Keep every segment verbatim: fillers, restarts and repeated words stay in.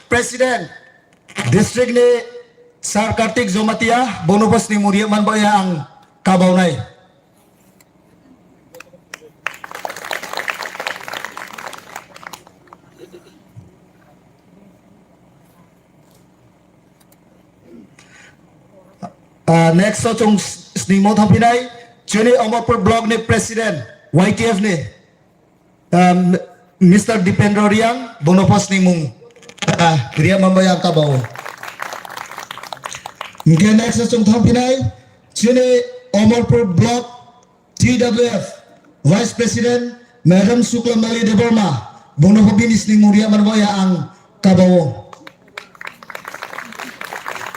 President, district ni Sir Kartik Jomatia, bono bo snimung riya manbo ya ang kabawnai. Ah, next o chwng s-, snimung thangphinai, chini Omorpur block ni president, Y T F ni, ah, Mister Dipendra Riang, bono pho snimung, ah, riya manbo ya ang kabao. Hingke next o chwng thangphinai, chini Omorpur block T W F Vice President Madam Shukla Mali Debbarma, bono pho bini snimung riya manbo ya ang kabao.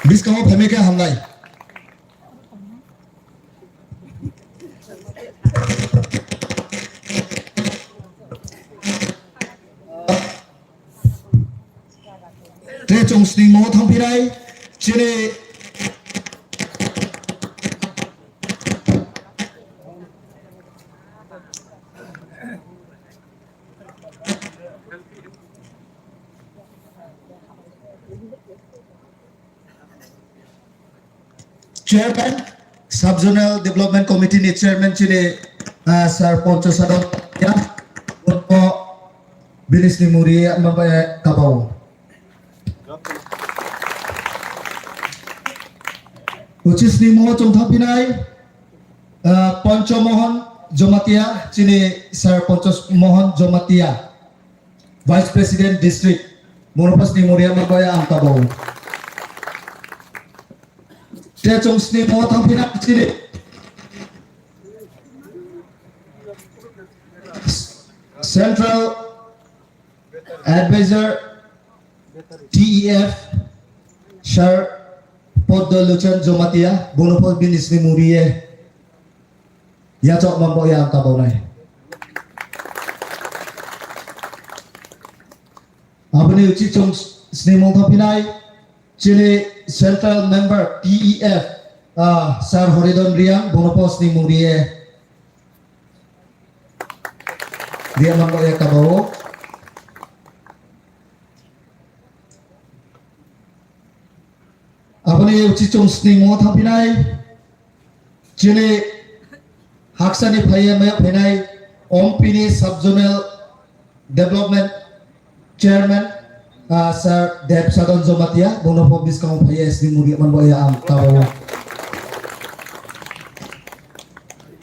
Biskango phaimai khe hamnai. Tei chwng snimung thangphinai chini Chairman, Sub Zonal Development Committee ni Chairman chini, ah, Sir Poncho Sadok ya, bo bini snimung riya manbo ya kabao. Uchi snimung o chwng thangphinai, ah, Poncho Mohan Jomatia, chini Sir Poncho Mohan Jomatia, Vice President District, bono pho snimung riya manbo ya ang kabao. Tei chwng snimung o thangphinai chini Central Advisor T E F, Sir Poddo Luchan Jomatia, bono pho bini snimung riye yachok manbo ya ang kabawnai. Aboni uchi chwng snimung thangphinai, chini Central Member T E F, ah, Sir Horidon Riang, bono pho snimung riye. Dia manbo ya kabao. Aboni uchi chwng snimung o thangphinai. Chini haksani phaiya maya phainai Ompini Sub Zonal Development Chairman, ah, Sir Dev Sadhan Jomatia, bono pho biskango phaiya snimung riya manbo ya ang kabao.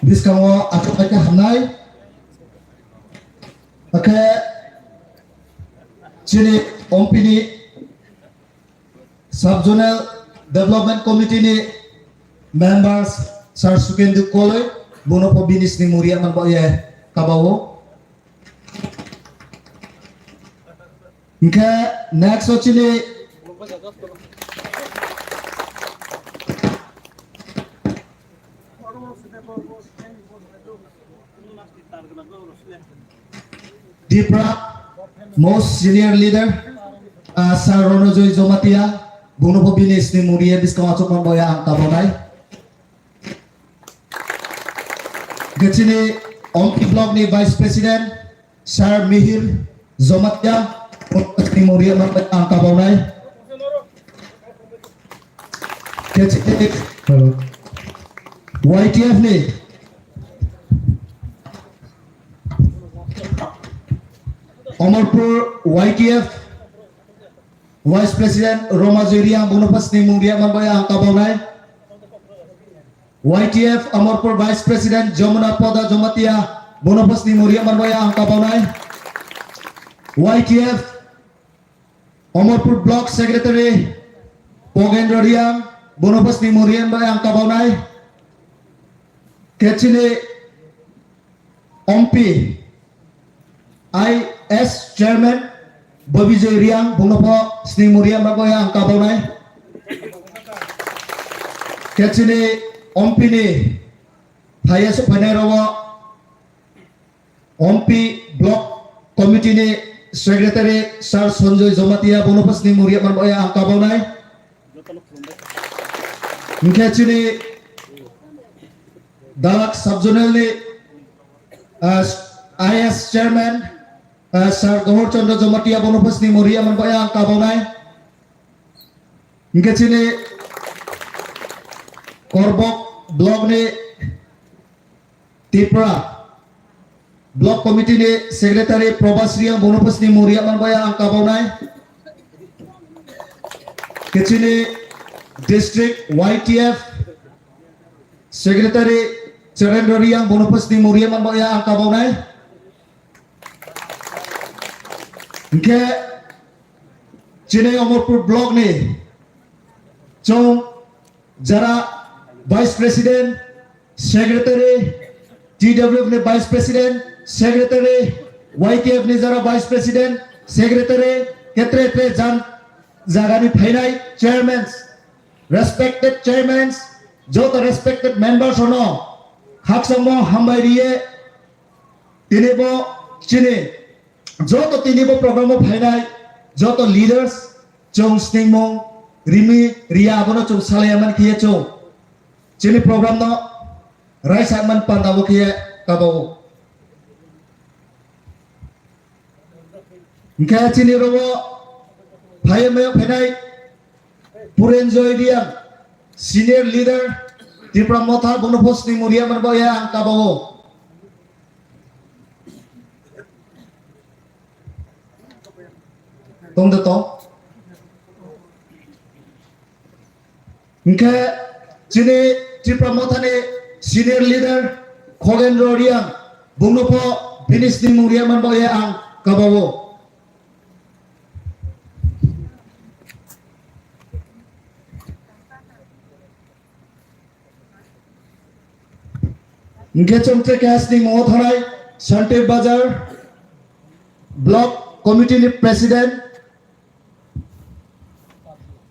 Biskango achuk khe hamnai. Akhe chini Ompini Sub Zonal Development Committee ni members Sir Sukendu Koloi, bono pho bini snimung riya manbo ya kabao. Hingke next o chini Tipra most senior leader, ah, Sir Ronojoy Jomatia, bono pho bini snimung riya biskango achuk manbo ya ang kabawnai. Hingke chini Ompi Block ni Vice President, Sir Mihir Jomatia, bono pho snimung riya manbo ya ang kabawnai. Hingke chini Y T F ni Omorpur Y T F Vice President Roma Joy Riang, bono pho snimung riya manbo ya ang kabawnai. Y T F Omorpur Vice President Jamuna Poda Jomatia, bono pho snimung riya manbo ya ang kabawnai. Y T F Omorpur Block Secretary Pogendra Riang, bono pho snimung riya manbo ya ang kabawnai. Khe chini Ompi I S Chairman Bobijoy Riang, bono pho snimung riya manbo ya ang kabawnai. Khe chini Ompi ni phaiya suk phainai rogo Ompi Block Committee ni Secretary Sir Sanjoy Jomatia, bono pho snimung riya manbo ya ang kabawnai. Hingke chini Dalak Sub Zonal ni, ah, I S Chairman, ah, Sir Gohor Chandra Jomatia, bono pho snimung riya manbo ya ang kabawnai. Hingke chini Korbok block ni Tipra block committee ni secretary Probas Riang bono pho sini muria man baya ang kabau nai. Ke chini district Y T F secretary Cherendra Riang bono pho sini muria man baya ang kabau nai. Hingke chini Omorpur block ni chong jara vice president, secretary, T W F ni vice president, secretary, Y T F ni jara vice president, secretary, ketre ketre jan jagani phainai chairmans, respected chairmans, joto respected members ono khakchangmo hambai riye tini bo chini joto tini bo program o phainai joto leaders chong sningmung rimi riya abono chong salaya man khiye chong chini program no raisakman panda bo khiye kabao. Hingke chini rogo phaiya mayo phainai Purenjoy Riang, senior leader Tipra Motha, bono pho sini muria man baya ang kabao. Tong de tong. Hingke chini Tipra Mothani senior leader Khogendro Riang, bungno pho bini sini mung riya man baya ang kabao. Hingke chwng tei keha sini mung thanai Santir Bazar block committee ni president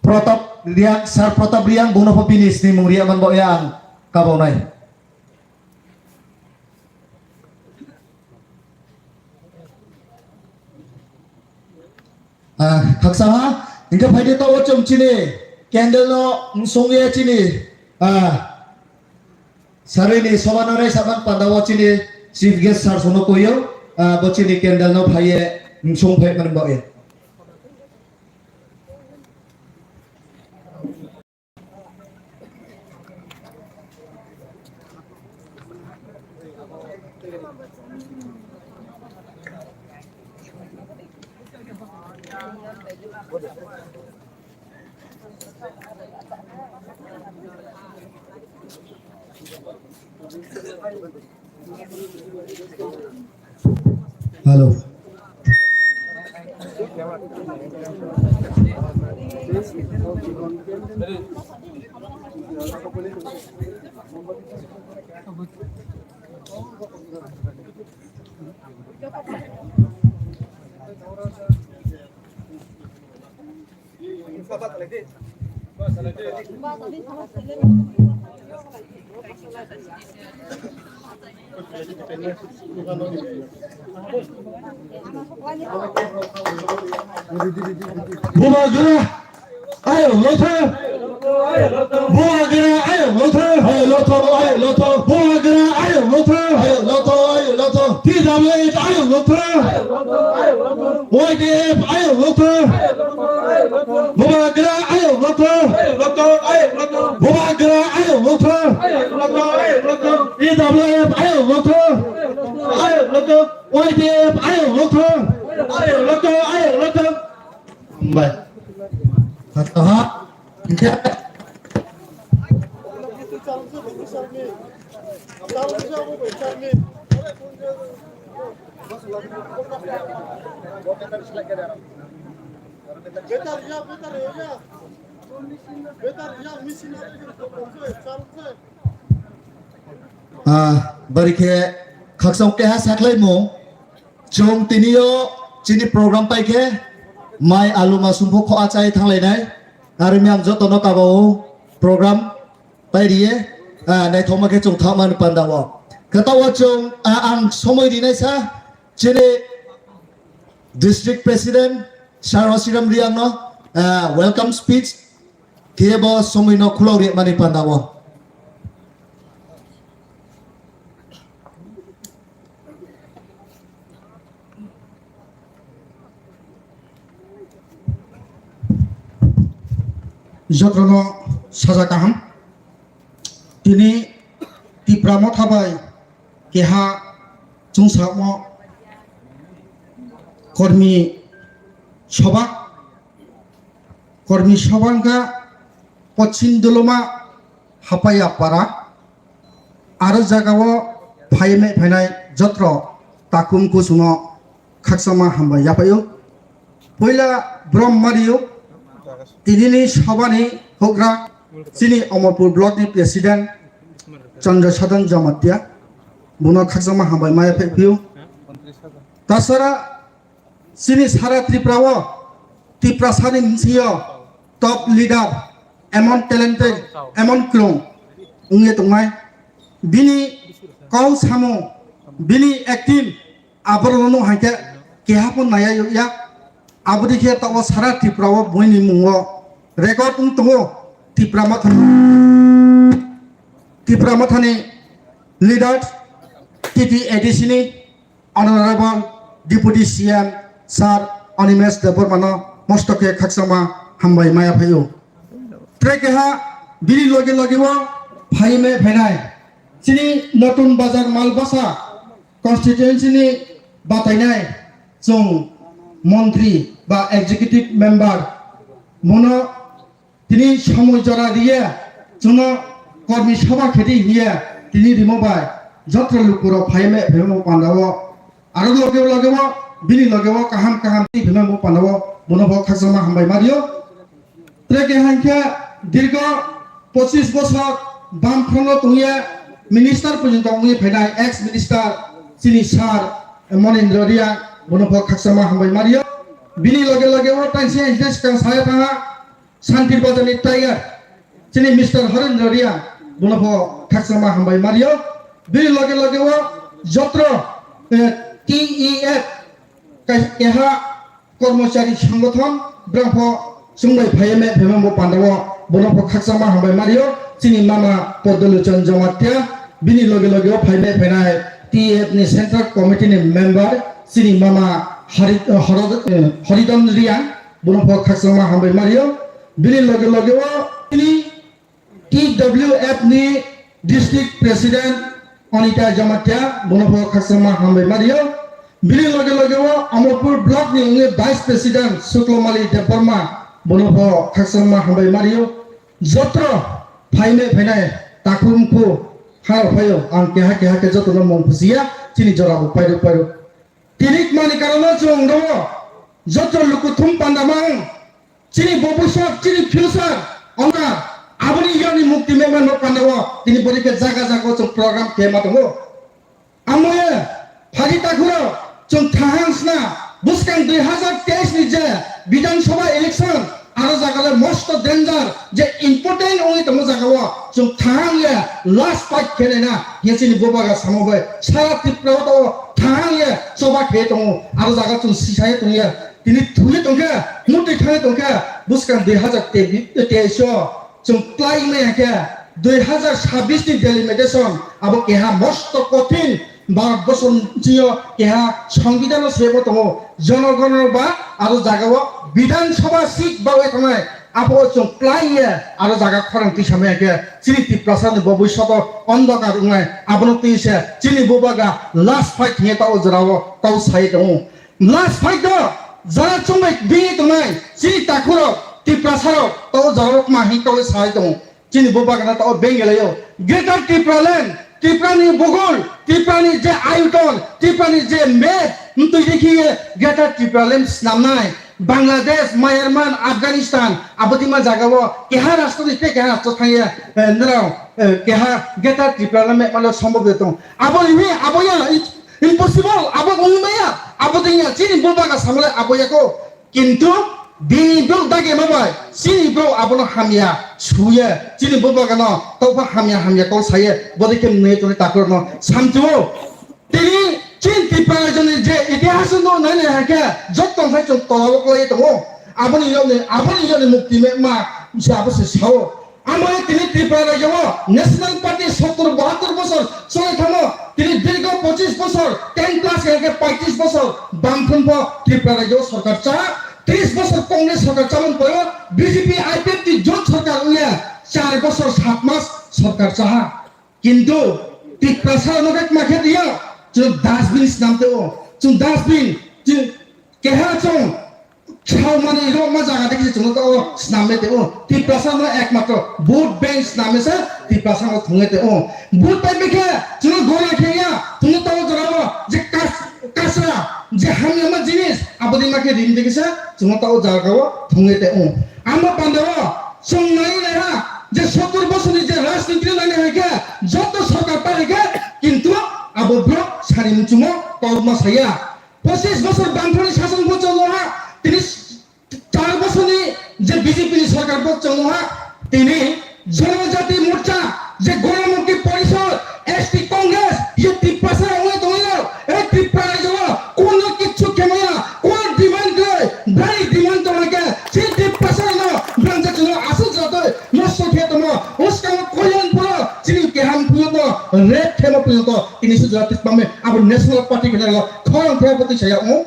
Pratap Riang, Sir Pratap Riang, bungno pho bini sini mung riya man baya ang kabao nai. Ah, khaksa ha, hingke phaidi to o chwng chini candle no msong ye chini, ah, Sarui ni soba no raisa man panda o chini chief guest sir sono koyo, ah, bo chini candle no phaiye msong phai man baya. Hello. Bubagra ayok lothar. Bubagra ayok lothar. Ayok lothar, ayok lothar. Bubagra ayok lothar. Ayok lothar, ayok lothar. T W F ayok lothar. Y T F ayok lothar. Bubagra ayok lothar. Bubagra ayok lothar. T W F ayok lothar. Y T F ayok lothar. Hambai. Kha, kha. Ah, bari khe khakchang keha saklaimung. Chwng tini o chini program pai khe mai alu masum pho kho achai thanglainai. Aroni ang jotono kabao program pai riye, ah, naithokma khe chwng thangmani panda o. Khe ta o chwng, ah, ang somoi rinai sa chini district president Sir Hosiram Riang no, ah, welcome speech khe bo somoi no khulok rimani panda o. Jotono saja kaham. Tini Tipra Motha bai keha chwngsamo kormi soba, kormi soba wngkha Pochim Doloma Hapaya Para. Aro jagao phaimai phainai jotro takhum kusumo khakchangma hambai yaphaio. Puila brom mario tinini sobani hogra chini Omorpur block ni president Chandra Sadhan Jamatia, bono khakchangma hambai maya phaiphio. Tasara chini sara Tripura o Tiprasani bisingo top leader, emon talented, emon kwrwng wngwi tongnai. Bini kau samung, bini acting, aborokno hai khe keha pho naiya yokya. Aboni khe tabuk sara Tripura o buini mungo record wng tongo. Tipra Mothani, Tipra Mothani leader, T T A D C ni Honorable Deputy C M Sir Animesh Debbarmano mosto khe khakchangma hambai maya phaio. Tei keha bini loge loge o phaimai phainai chini Notun Bazar Malbasa constituency ni batainai chwng montri ba executive member, bono tini somoi jora riya, chwngno kormi soba khedi hiya, tini rimo bai jotro lukurok phaimai phaimo pandao. Aro loge loge o, bini loge o kaham kaham tei phima bo pandao, bono bo khakchangma hambai mario. Tei ke hangkhe dirgo pochis bosor bam phrongo tongya minister porjonto wngwi phainai ex minister chini sir Monindra Riang, bono bo khakchangma hambai mario. Bini loge loge o taisi hingke swkang saya tanga Santir Bazar ni Tiger, chini Mister Harendra Riang, bono bo khakchangma hambai mario. Bini loge loge o jotro, eh, T E F kai-, keha kormochari songgothon, brang pho chwngbai phaiya me phaimanbo pandao, bono pho khakchangma hambai mario. Chini mama Podolochon Jamatia, bini loge loge o phai me phainai T E F ni Central Committee ni member, chini mama Hari-, Horo-, eh, Horidon Riang, bono pho khakchangma hambai mario. Bini loge loge o chini T W F ni District President Anita Jamatia, bono pho khakchangma hambai mario. Bini loge loge o Amarpur Block ni wngwi Vice President Suklomali Debbarma, bono pho khakchangma hambai mario. Jotro phainai phainai takhum khu hao phaio, ang keha keha khe jotono mung phusiya, chini jora bo pairo pairo. Tini mani karono chwng ro jotro lukuthum pandamang, chini bobusok, chini future, ongna aboni yoni mukti mema no pandao, tini bori khe jaga jaga chwng program khe ma tongo. Amoye phagi takhuro chwng thahang sna bwskang dui hazar teis ni je Bidhan Sabha election, aro jaga le most danger je important wngwi tongo jaga o chwng thahang ye last fight khe naina hiya chini bubagra samo bai sara Tripura o to thahang ye choba khe tongo aro jaga chwng sisai tongya tini thwi tongkhe mutwi thangwi tongkhe bwskang dui hazar teis o Chwng klai wngya khe dui hazar sabbish ni delimitation abo keha mosto kothin Bharat borsoni bisingo keha songbidano sebo tongo jonogono ba aro jagao Bidhan Sabha seat bagwi tongnai abo chwng klai ye aro jaga khorang tisa maya khe chini Tiprasa ni bobishoto ondokar wngnai abono twi se chini bubagra last fight hiya ta o jorao tau sai tongo. Last fight do jara chumbai bini tongnai chini takhurok Tiprasarok to jara kma hin to sai tongo chini bo bagana to bengelayo Greater Tipraland Tiprani bugul Tiprani je ayuton Tiprani je me mtui dekhi Greater Tipraland snamnai Bangladesh Myanmar Afghanistan abodima jagao keha rastro ni te keha rastro thangya nrao keha Greater Tipraland me malo sombo betong abo ni aboya Impossible, abo wngwi maya, abo dengya, chini bubaga samale abo yako. Kintu bini bro dage mabai, chini bro abono hamya suye, chini bubaga no tokha hamya hamya kok saye, bodi ke mwnwi toni takur no samchuo. Tini chin Tipra joni je itihas no nai nai hake, jot tong sai chung tolabo klai tongo. Aboni yoni, aboni yoni mukti me ma, se abo se sao. Amo tini Tripura rajyo o National Party sottor bahattor bosor choli thamo, tini dirgho pochis bosor, ten plus khe poitrish bosor Bamfront bo Tripura rajyo o sorkar cha, tris bosor Congress sorkar chamung payo, B J P I P F T jot sorkar bosor sat mas sorkar chaha. Kintu Tiprasa no khe ma khe dia, chwng dustbin snam teo, chwng dustbin, chwng keha chwng Saumani rok ma jaga de kisa chwngno tao snamne teo. Tiprasa no ekmatro vote bank snamne sa Tiprasa no thunge teo. Vote bai bikhe chwngno gona khenya chwngno tao jaga o je kas-, kasra je hamya ma jinis abodi ma khe rim de kisa chwngno tao jaga o thunge teo. Amo pande o chwng nai nai ha je sottor bosor ni je rajniti nai nai ha khe joto sorkar ta ha khe kintu abo bro sani muchungo tao ma saya. Pochis bosor bangthani sason bo chongo ha, tini char bosor ni je B J P ni sorkar bo chongo ha, tini Janajati Morcha, je Gonomukti Porishod, S T Congress, je Tiprasa wngwi tongwi rok, e Tripura raijo o kono kichu kemaya, kono demand gwi, bari demand tongma khe, si Tiprasa no bangsa chwngno aswk jatoi nosto khe tongmo, bwskango Kalyanpuro chini keham phuyokno rape khemo phuyokno tini se jora twi tongmani abo National Party khe nai khorang khe bo twi saya wng.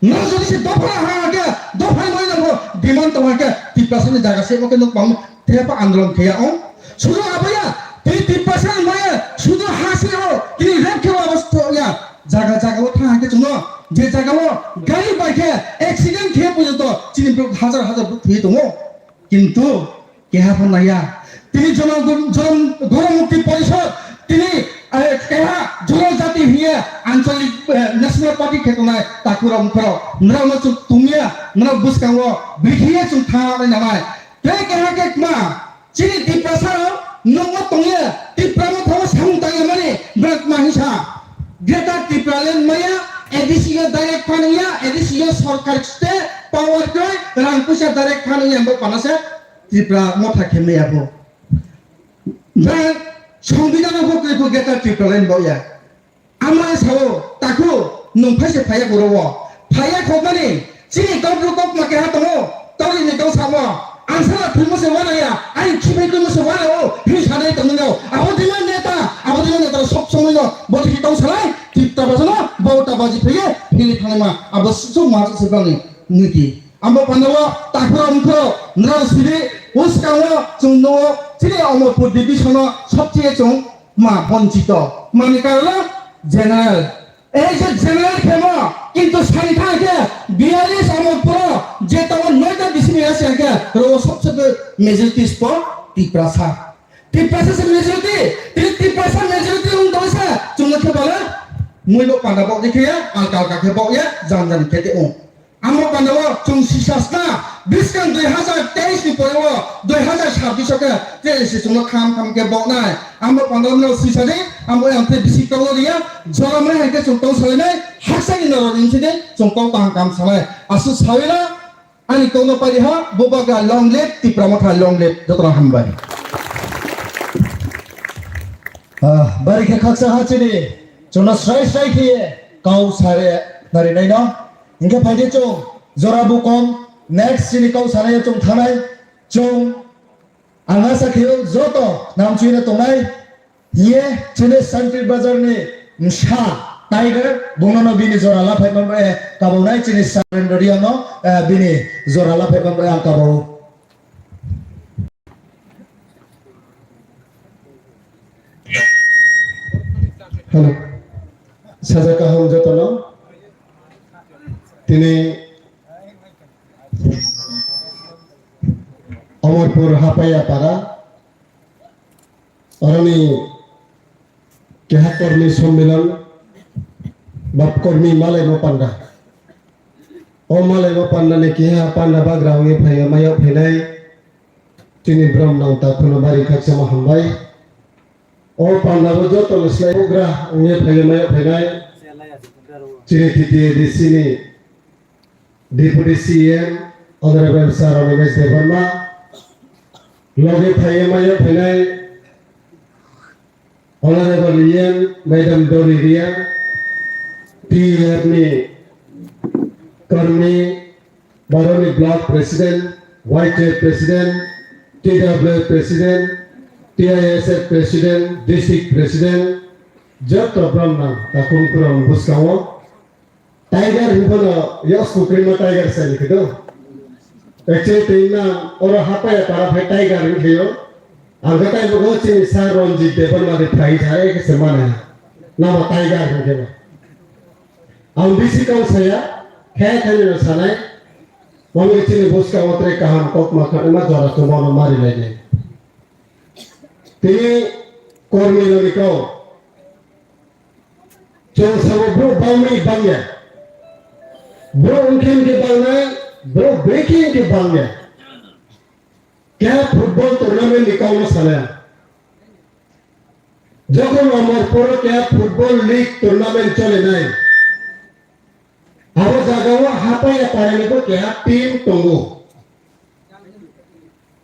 Nang jodi se dopha ha khe, dopha mai nang bo demand tong khe, Tiprasa ni jaga se bo khe nuk bang thepa andolon khe ya ong. Sudu abaya, tei Tiprasa ni maya, sudu ha se ho, tini rep khe wa bas to ya. Jaga jaga o thang khe chungno, je jaga o gari bai khe accident khe pujo to, chini bro hajar hajar bro thwi tongo. Kintu keha pho naya. Tini jono-, jono-, Gonomukti Porishod, tini, eh, keha Janajati hiye ancholik, eh, National Party khe tongnai takhurok mukhrok. Nrao no chwng tungya, nrao bwskango bikhiye chwng thangnai nanai. Tei keha khe kma, chini Tiprasa rok nokno tongya, Tipra Motha o samung tangya mani, bwrwk ma hinsa. Greater Tipraland maya, A D C o direct phanangya, A D C o sorkar ste power kroi, rang puisa direct phanangya, bo panase. Tipra Motha khe maya bo. Ba Songbidan bo kre bo Greater Tipraland bo ya. Amai sao, takhu, nung phaise phaya goro wo. Phaya khobani, chini kok ru kok ma keha tongo, tori ni kok samo. Ansala thimo se wana ya, ai khibai thimo se wana o, hi sanai tongo. Abo dima neta, abo dima neta sob somoi no, bo hi tong salai, tip ta bajono, bo ta baji phege, phili thanima, abo su ma se bani, niti. Amo pandao takhurok wngkho nrao sidi bwskango chwng nugo chini Amarpur division o sobcheye chwng ma bonchito mani karono general. Ei je general khemo kintu sani thang khe biyalis Amarpur o je tongo noita bisini ya se khe ro sobse majority spo Tiprasa. Tiprasa se majority, tini Tiprasa majority wng tong se chwngno khe bale muibo panda bok dikhe ya alka alka khe bok ya jan jan khe te wng. Amo pandao chwng sisasna bwskang dui hazar teis ni pore o dui hazar sabbish o khe T S C chwngno kham kham khe boknai. Amo pandao no sisadi, amo yang tei bisi tongno riya, jora mai hai khe chwng tong salainai, haksa ni norok ni sidi chwng tong kaham kaham salai. Aswk sawila ani tongno pari ha, Bubagra long live, Tipra Motha long live, jotono hambai. Ah, bari khe khaksa ha chini, chwngno srai srai khe kau sare nari nai no. Hingke phaidi chwng jora bukom next chini kau sanai chwng thanai chwng ang asa kheo joto namchwino tongnai hiye chini Santri Bazar ni msa Tiger bungno no bini jora laphai man eh, kabonai chini Surendra Riya no eh, bini jora laphai man eh, ang kabao. Hello. Saja kaham jotono. Tini Amarpur Hapaya Para. Oroni keha kormi sommilan, bab kormi malai mo panda. O malai mo panda ni keha panda bagra wngwi phaiya mayok phainai. Tini brom nang ta khuno bari khakchangma hambai. O panda bo joto no slai bugra wngwi phaiwi maya phainai. Chini T T A D C ni Deputy C E M Honorable Sir Animesh Debbarma. Logi phaiwi maya phainai Honorable E M Madam Dori Riya, T U F ni Karmi, Baroni Block President, Y T F President, T W F President, T I S F President, District President, joto brom nang takhum kurom bwskango. Tiger hinphano yos kukrima tiger sai ni kido. Actually twi na oro hapaya para phai tiger hinphio. Ang khe taibo go chini sir Ranjit Debbarma de phai jare khe se mane. Nama Tiger hwn khe ba. Ang bisi kau saya, khe khe no sanai. Mami chini buska otre kaham kok ma kha ma jora chuma no mari lai de. Tini kormi no ni kau. Chwng sabo bro bangni bangya. Bro wngkhe wngkhe bangnai, bro brekhe wngkhe bangya. Khe football tournament ni kau no sanai. Jokhon Amarpuro khe football league tournament cholinai. Abo jagao Hapaya parani bo keha team tongo.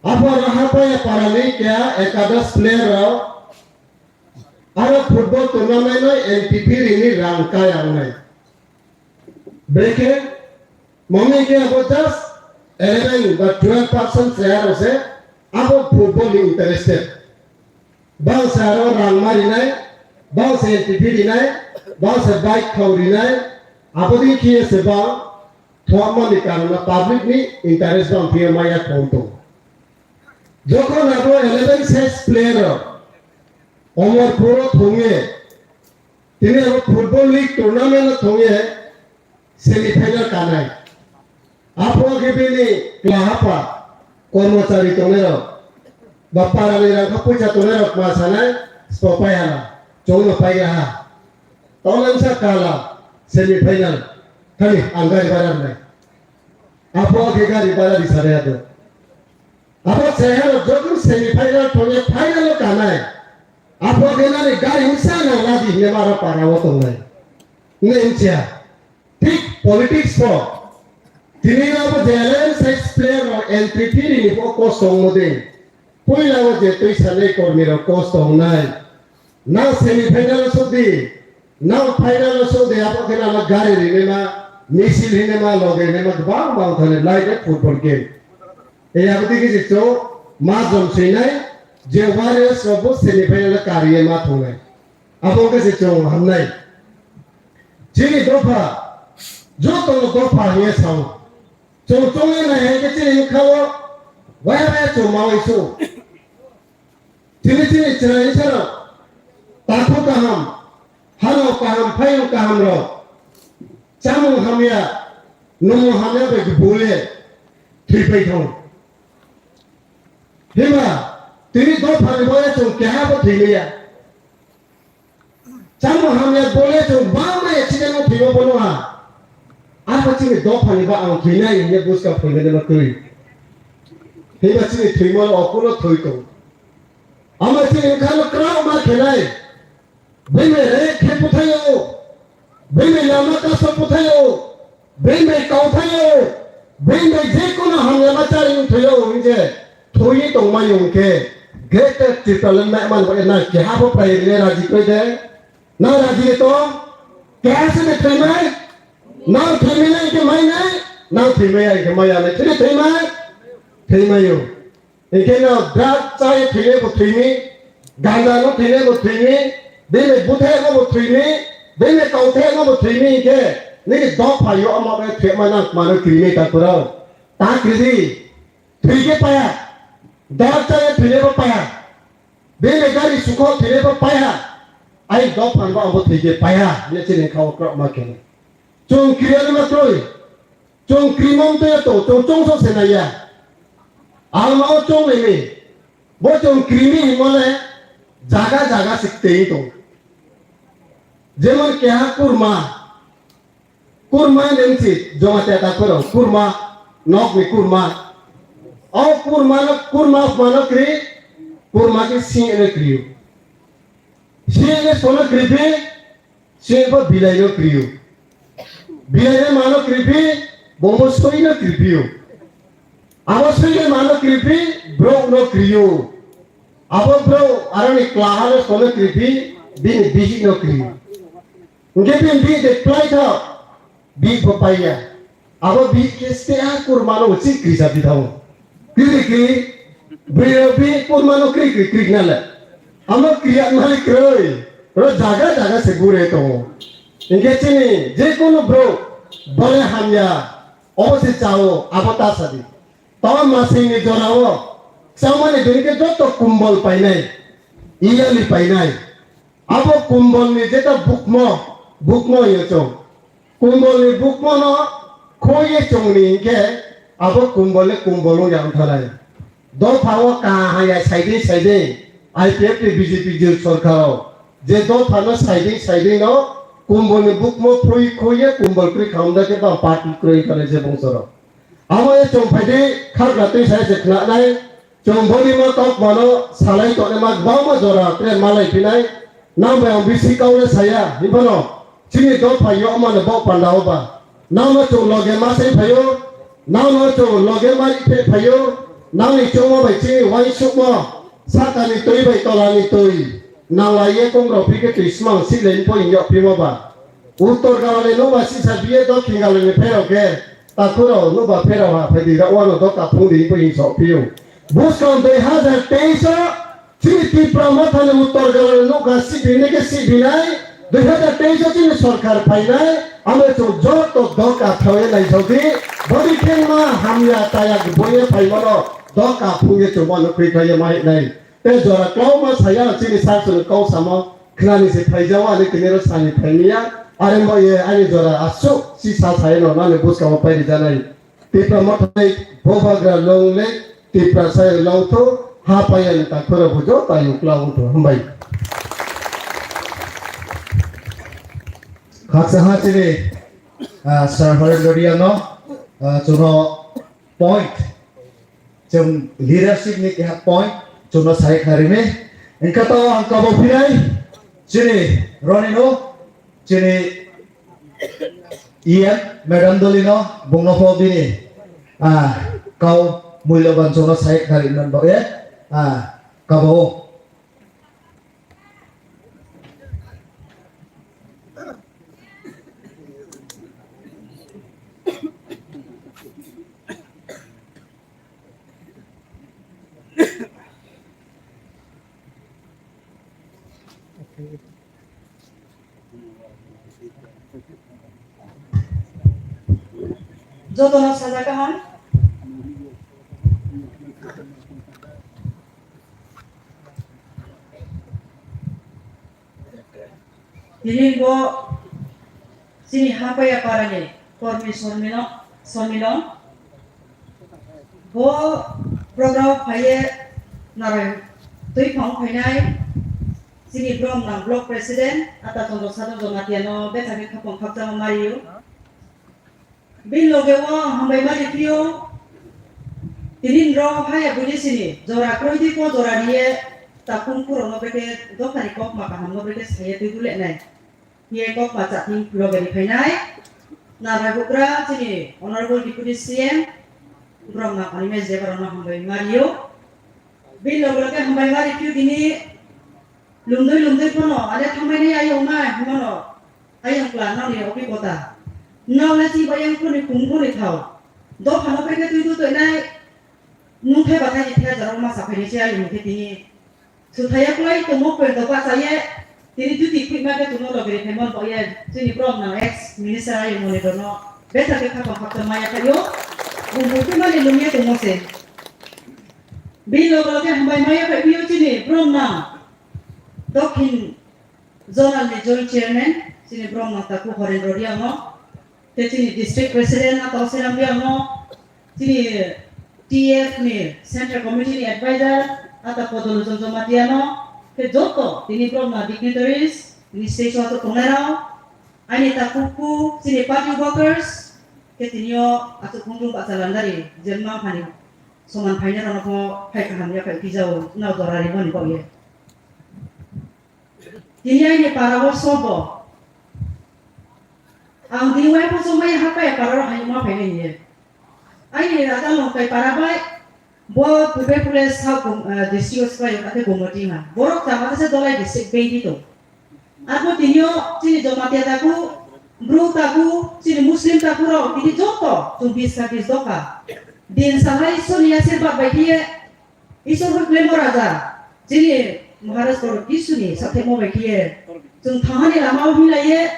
Aphano Hapaya parani keha ekadas player rok aro football tournament no N P P rini rang kaya wngnai. Brekhe mongni khe abo just eleven ba twelve percent chaya rok se abo football ni interested. Bangsa aro rang ma rinai, bangsa N T P rinai, bangsa bike khau rinai, aboni khiye se bang thokmani karona public ni interest bang phiya maya thong tong. Jokhon abo eleven size player rok Omorpuro thongye, tini abo football league tournament o thongye, semi final kanai. Aphuru khe bini klahapa kormochari tongnai rok, ba parani rang kha puisa tongnai rok ma sanai, spo pai hala, chwngno pai ha. Tongmani sa kala semi final, khali ang gari bara rwnai. Aphuru khe gari bara di sanai ado. Abo chehara jokhon semi final thongya final o kanai. Aphuru khe nani gari wngsa nang ladi hinwi maro para o tongnai. Nini wngsiya. Thik politics bo. Tini abo je eleven size player rok entry fee rini bo kosto wngmo de. Puila o je twi sanai kormi rok kosto wngnai. Nang semi final o sudi, nang final o sudi, abo khe nang gari rini ma, misil hini ma, loge hini ma, bang bang thani like a football game. E abo twi khe je chwng ma jom swinai, je Warriors rok bo semi final o kariye ma thungnai. Abo khe je chwng hamnai. Chini dopha, joto no dopha hiye sao. Chwng chongwi nai hai khe chini wngkha o, waya waya chwng ma wai su. Chini chini chwrai wngsa rok, takhuk kaham, hano kaham, phayung kaham rok, chamung hamya, numung hamya bai bole thwi pai thung. Hima, tini dophani boya chwng keha bo thwi maya. Chamo hamya bole chwng bangma accident o thwima bono ha. Abo chini dophani ba ang thwinai hwnwi buska phwrwngmani ma twi. Hiba chini thwima o kuno thwi tong. Ama chini wngkhano kwrak ma khenai. Bini rek khe bwthaio. Bini lama kaso bwthaio. Bini kauthai o, bini je kono hamya ma chari wng thoi o, hingje thoi tongmani hingke Greater Tipraland ma man bai na keha bo pai rine raji koi de, na raji to, keha se de thoi mai, na thoi mai na ke mai nai, na thoi mai ai ke mai ai, thoi thoi mai, thoi mai o. Hingke no drug chai thwinai bo thwini, ganja no thwinai bo thwini, bini buthe no bo thwini, bini kauthe no bo thwini hingke nini dopha yo omo khe thwima nang mano kwrwini ta kwrwng. Ta kwrwidi, thwike paya, drug chai thwinai bo paya, bini gari sukho thwinai bo paya, ai dopha no bo thwike paya, ne chini khao krok ma khe. Chwng kiriya ma twi, Chwng krimong twi to, chwng chwngso se naiya. Alma o chwng nini. Bo chwng krimi himole jaga jaga se tei to. Jemon keha kurma. Kurma nengsi joma teta koro. Kurma, nok ni kurma. O kurma no, kurma mano kri, kurma ke si ene kriyo. Si ene sono kripi, Sebo bilai no kriyo. Bilai no mano kripi, bomo soi no kripiyo. Abo soi no mano kripi, bro no kriyo. Abo bro, aroni klaha no sono kripi, bini bisi no kriyo. Nge bini bi de plai tho, bi bo paiya. Abo bi khe ste a kurmano uchi krisa bithao. Kri kri, bri bi kurmano kri kri kri nale. Amo kriya mali kroi. Ro jaga jaga se gure tongo. Inke chini je kono bro bole hamya obo se chao abo ta sadi. Tama masing ni jora o. Chamani bini khe joto kumbol painai, iyali painai. Abo kumbolni jeta bukmo, bukmo hino chwng. Kumbolni bukmono khoye chwngni hinkhe abo kumbolni kumbol wngya wngthalai. Dopha o kaham hamya saiding saiding I P F T B J P jil sorkar o je dophano saiding saiding no kumbolni bukmo phui khoye kumbol kwrwi khamda khe ba party kwrwi khanai je bongsorok. Abo e chwng phaidi khakna twi sai se khnanai. Chwng boni ma kok mano salai tongnaima kwbangma jora tre malai phinai. Nang bai ang bisi kaule saya, hinphano chini dopha yokmano bok panda o ba. Nangno chwng loge ma sai phaio, nangno chwng loge ma riphe phaio, nangni chongma bai chini uansukmo sakani twi bai tolani twi nanglai ye kongrok phikhe twi swmang silai phoi yokphimo ba. Uttor Galani nokba sisa biye Dokhin Galani pherok khe takhurok nokba pherok ha phaidi ra wano doka phungdi hinwi sok phiyung. Buskang dui hazar teis o chini Tipra Mothani Uttor Galani nokha sibini khe sibinai, dui hazar teis o chini sorkar phainai, amo chwng joto doka thawi naisokdi, boni khengma hamya taya boye phaimano doka phungye chwngma nukhwi khlaiye ma hinai. Tei jora kwbangma saya chini sak chwng kok samo khnani se phaijao, ani tini ro sani phaimiya, are mo ye ani jora aswk si sa saya no nani buskang o pai rijanai. Tipra Mothai Bobagra Long Lake, Tipra Sai Longtho, ha paya ni takhura bujo tayo klau to hambai. Khaksa ha chini, ah, Sir Horendra Riang no, ah, chuno point. Chwng leadership ni keha point chwngno sai kha rimi. Engkha to ang kabo phinai chini Ronnie no, chini E M Madam Doli no, bungno pho bini, ah, kau muiloban chwngno sai kha rimani bagwi, ah, kabo. Jotono saja kaham. Tini bo chini Hapaya parani kormi sormino-, sormino. Bo program phaiye narai twi phang phainai chini Bromnang Block President Ata Chandra Sadhu Jamatia no bethani khapang khakchangma mario. Bini loge o hambai ma riphiyo, tini norok haya buini sini jora kwrwi twi po jora riye takhum phurokno beke dophani kokma kahamno beke saiye twi gulenai. Hiye kokma chathing loge ri phainai. Narbai bugra chini Honorable Deputy C M, borok na Animesh Debbarma hambai ma riyo. Bini loge loge hambai ma riphiyo tini. Lumdui lumdui phano ane thangmani ayong ma himano ayong kla nokni opi kota. Nok le si bayang phoni kung phoni thao. Dophano phaikhe twi tu toinai nungthai bathai ni thai jaro ma saphaini se ayong khe tini. Suthaya kwlai tongmo poi dopa chaye tini duty khwima khe tongmo logiri phaimon boye chini Bromnang ex minister ayong moni dono betha khe khapang khapta maya khayo. Bumbu khwimani lungye tongmo se. Bini loge loge hambai maya khayo chini Bromnang. Dokhin Zonal ni Joint Chairman, chini Bromnang Taku Horendra Riang no, tei chini District President Atao Seram Riang no, chini T F ni Central Committee ni Advisor Ata Podolochon Jamatia no, tei joto tini Bromnang dignitaries, tini stage o tongnai rao, ani takhuk chini party workers, tei tini o achuk khungjung bacha landari, je mma phani soman phainai rao no pho phai kaham ya phai pijao, nao jora rimani kok ye. Tini aini para o sobo. Ang tini wai poso mai ha kaya para o hai ma phai nai ye. Aini raja Longkai para bai bo Pube Pule South Gum-, ah, district o swbai o kate Gumati ma. Borok chama khe se Dolai district bengdi to. Arbo tini o chini Jamatia taku, Bru taku, chini Muslim taku rok tini joto chwng bis ka bis doka. Din sahai Sonia se bak bai khe ye Isor hoi klembo raja, chini Maharaj Gaurav Kisuni sathemo bai khiye, chwng thangani lama o hinlaiye,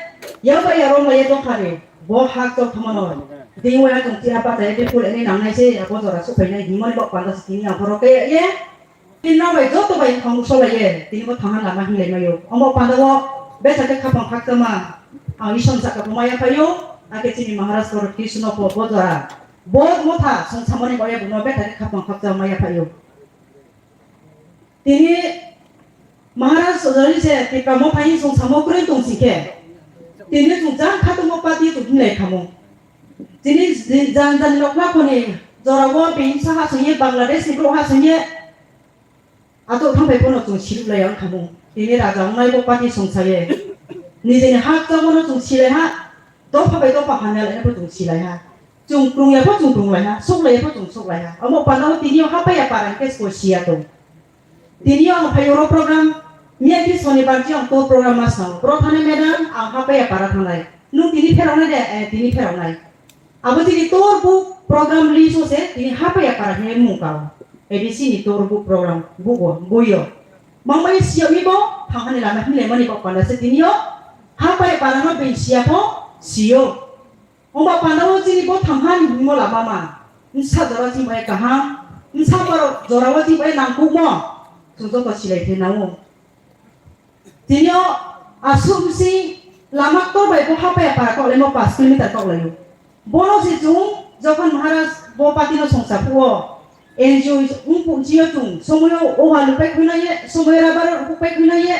yaba yarom laiye tongkhani, bo hak chok thangmano. Tini waya tong tiha pa taya de pul ene nang nai se abo jora supai nai himoni bok panda se tini ang borok ke ye. Tini nang bai joto bai thong solai ye tini bo thangna lama hinglai mayo. Omo panda o besa ke khapang khakta ma ang isong saka bo maya payo. Ake chini Maharaj koro Krishna po bo jora. Bo motha song samani boya buno besa ke khapang khakta maya payo. Tini Maharaj sojoli se Tipra mo phai song samo kre tong si khe. Tini song jang khatungmo pati tu hinglai khamo. Tini jang jani lokna khoni jorao bini sa ha songye Bangladesh ni bro ha songye ato thangpai pono chung sirup lai ang khamo. Tini raja wngnai bo pati song saye. Nijeni hak chamono chung silai ha. Dopha bai dopha hamya lai bo chung silai ha. Chung krung ya bo chung krung lai ha. Sok lai bo chung sok lai ha. Amo panda o tini o hapaya para ke sko siya to. Tini ang phaiyoro program, miya ki sonibar chi ang tour program ma sao. Bro thani madam, ang hapaya para thangnai. Nung tini pherok nai de, eh, tini pherok nai. Abo tini tour book program list o se tini hapaya para hinwi mung kao. A D C ni tour book program book o, boi o. Mangmani siya mi bo, thangani lama hinle mani bo panda se tini o. Hapaya para no bin siya pho, siyo. Ongba panda o chini bo thangha ni himo lama ma. Nsa jora chini bai kaham. Nsa baro jora o chini bai nangkukmo. Chwng joto silai khe nango. Tini o aswk bisi lama ktor bai bo hapaya para kok laimo paanch kilometer kok laio. Bono se chwng jokhon Maharaj bo party no songsa phuo. N G O wngpung chio chung, somoyo oha lupai khwnaye, somoyo rabar lupai khwnaye,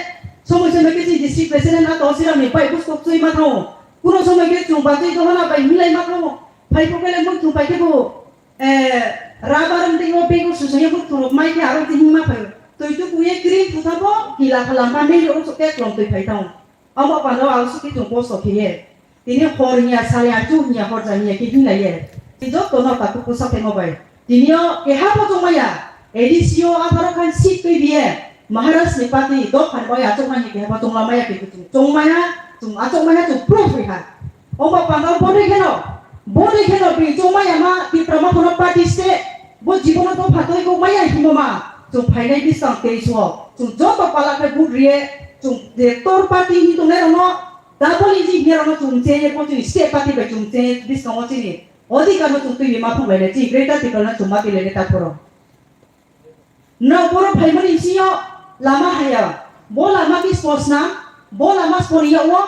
somoy somoy khe chini district president a Tolsiram ni pai buskok chui ma thango. Kuno somoy khe chung batwi dohana bai hinlai ma thango. Phai phokele muitu pai khe bo, eh, rabar wngtwi o bego susaye muitu rok mai khe aro twi hima phaio. Twi tukuye cream phutha bo kila khalam ba nei rok sok khe klong twi phai thango. Omo pano ang suki chung post khe ye. Tini hor hiya sal ya chu hiya hor ja hiya khe hinlai ye. Tini joto no taku pusa temo bai. Tini o keha bo chung maya. A D C o apharo khan seat twi biye. Maharaj ni party dok khan bai achuk mani keha bo chung la maya khe chung chung maya. Chung achuk maya chung proof wi ha. Omo pano bodoi kheno. Bodoi kheno bi chung maya ma Tipra ma kono party se. Bo jibono to phatoi ko maya himo ma. Chung phainai bisang tei suo. Chung joto pala khai vote riye. Chung director party ni tongnai rokno, double engine hiya rokno chwng cheye, bo chini state party bai chwng cheye, biskango chini odhikar no chwng twi ma phung lainai, chini greater Tipraland chwng ma twi lainai ta phoro. No borok phaimani bisingo lama haya, bo lama ki spos na, bo lama spor ya o,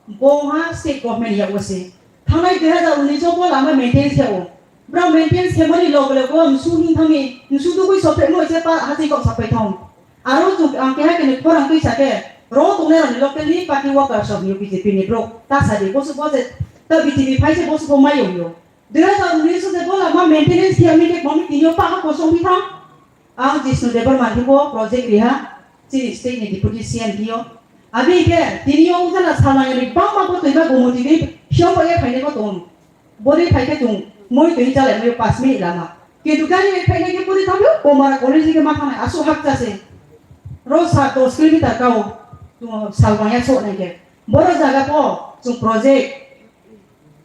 bo ha state government ya o se. Thangnai dui hazar unis o bo lama maintenance ya o. Bro maintenance khe mani loge loge o msu hing thangni, msu dugui sophaimo se pa haching kok sapai thong. Aro chwng ang keha kene khorang twi sa khe, ro tongnai rokni local ni party workers rok hwnwi B J P ni borok ta sa di, bosu bo je ta B J P phai se bosu bo mai yong yo. Dui hazar unis o je bo lama maintenance khe ami khe bomi tini o pa ha kosong bi thang. Ang Jishnu Debbarma ni bo project riha, chini state ni deputy C M P o. Abi khe tini o ujala salmani bangma bo twi ba gumoti ni phiyo bo ye phainai bo tong. Bori phai khe chwng moi twi chalai mai paanch minute lama. Kintu gari bai phai khe bori thangwi Komara College khe ma thangnai aswk hakcha se. Ro sa dos kilometer kao chwng salmaya sok nai khe. Boro jaga po chwng project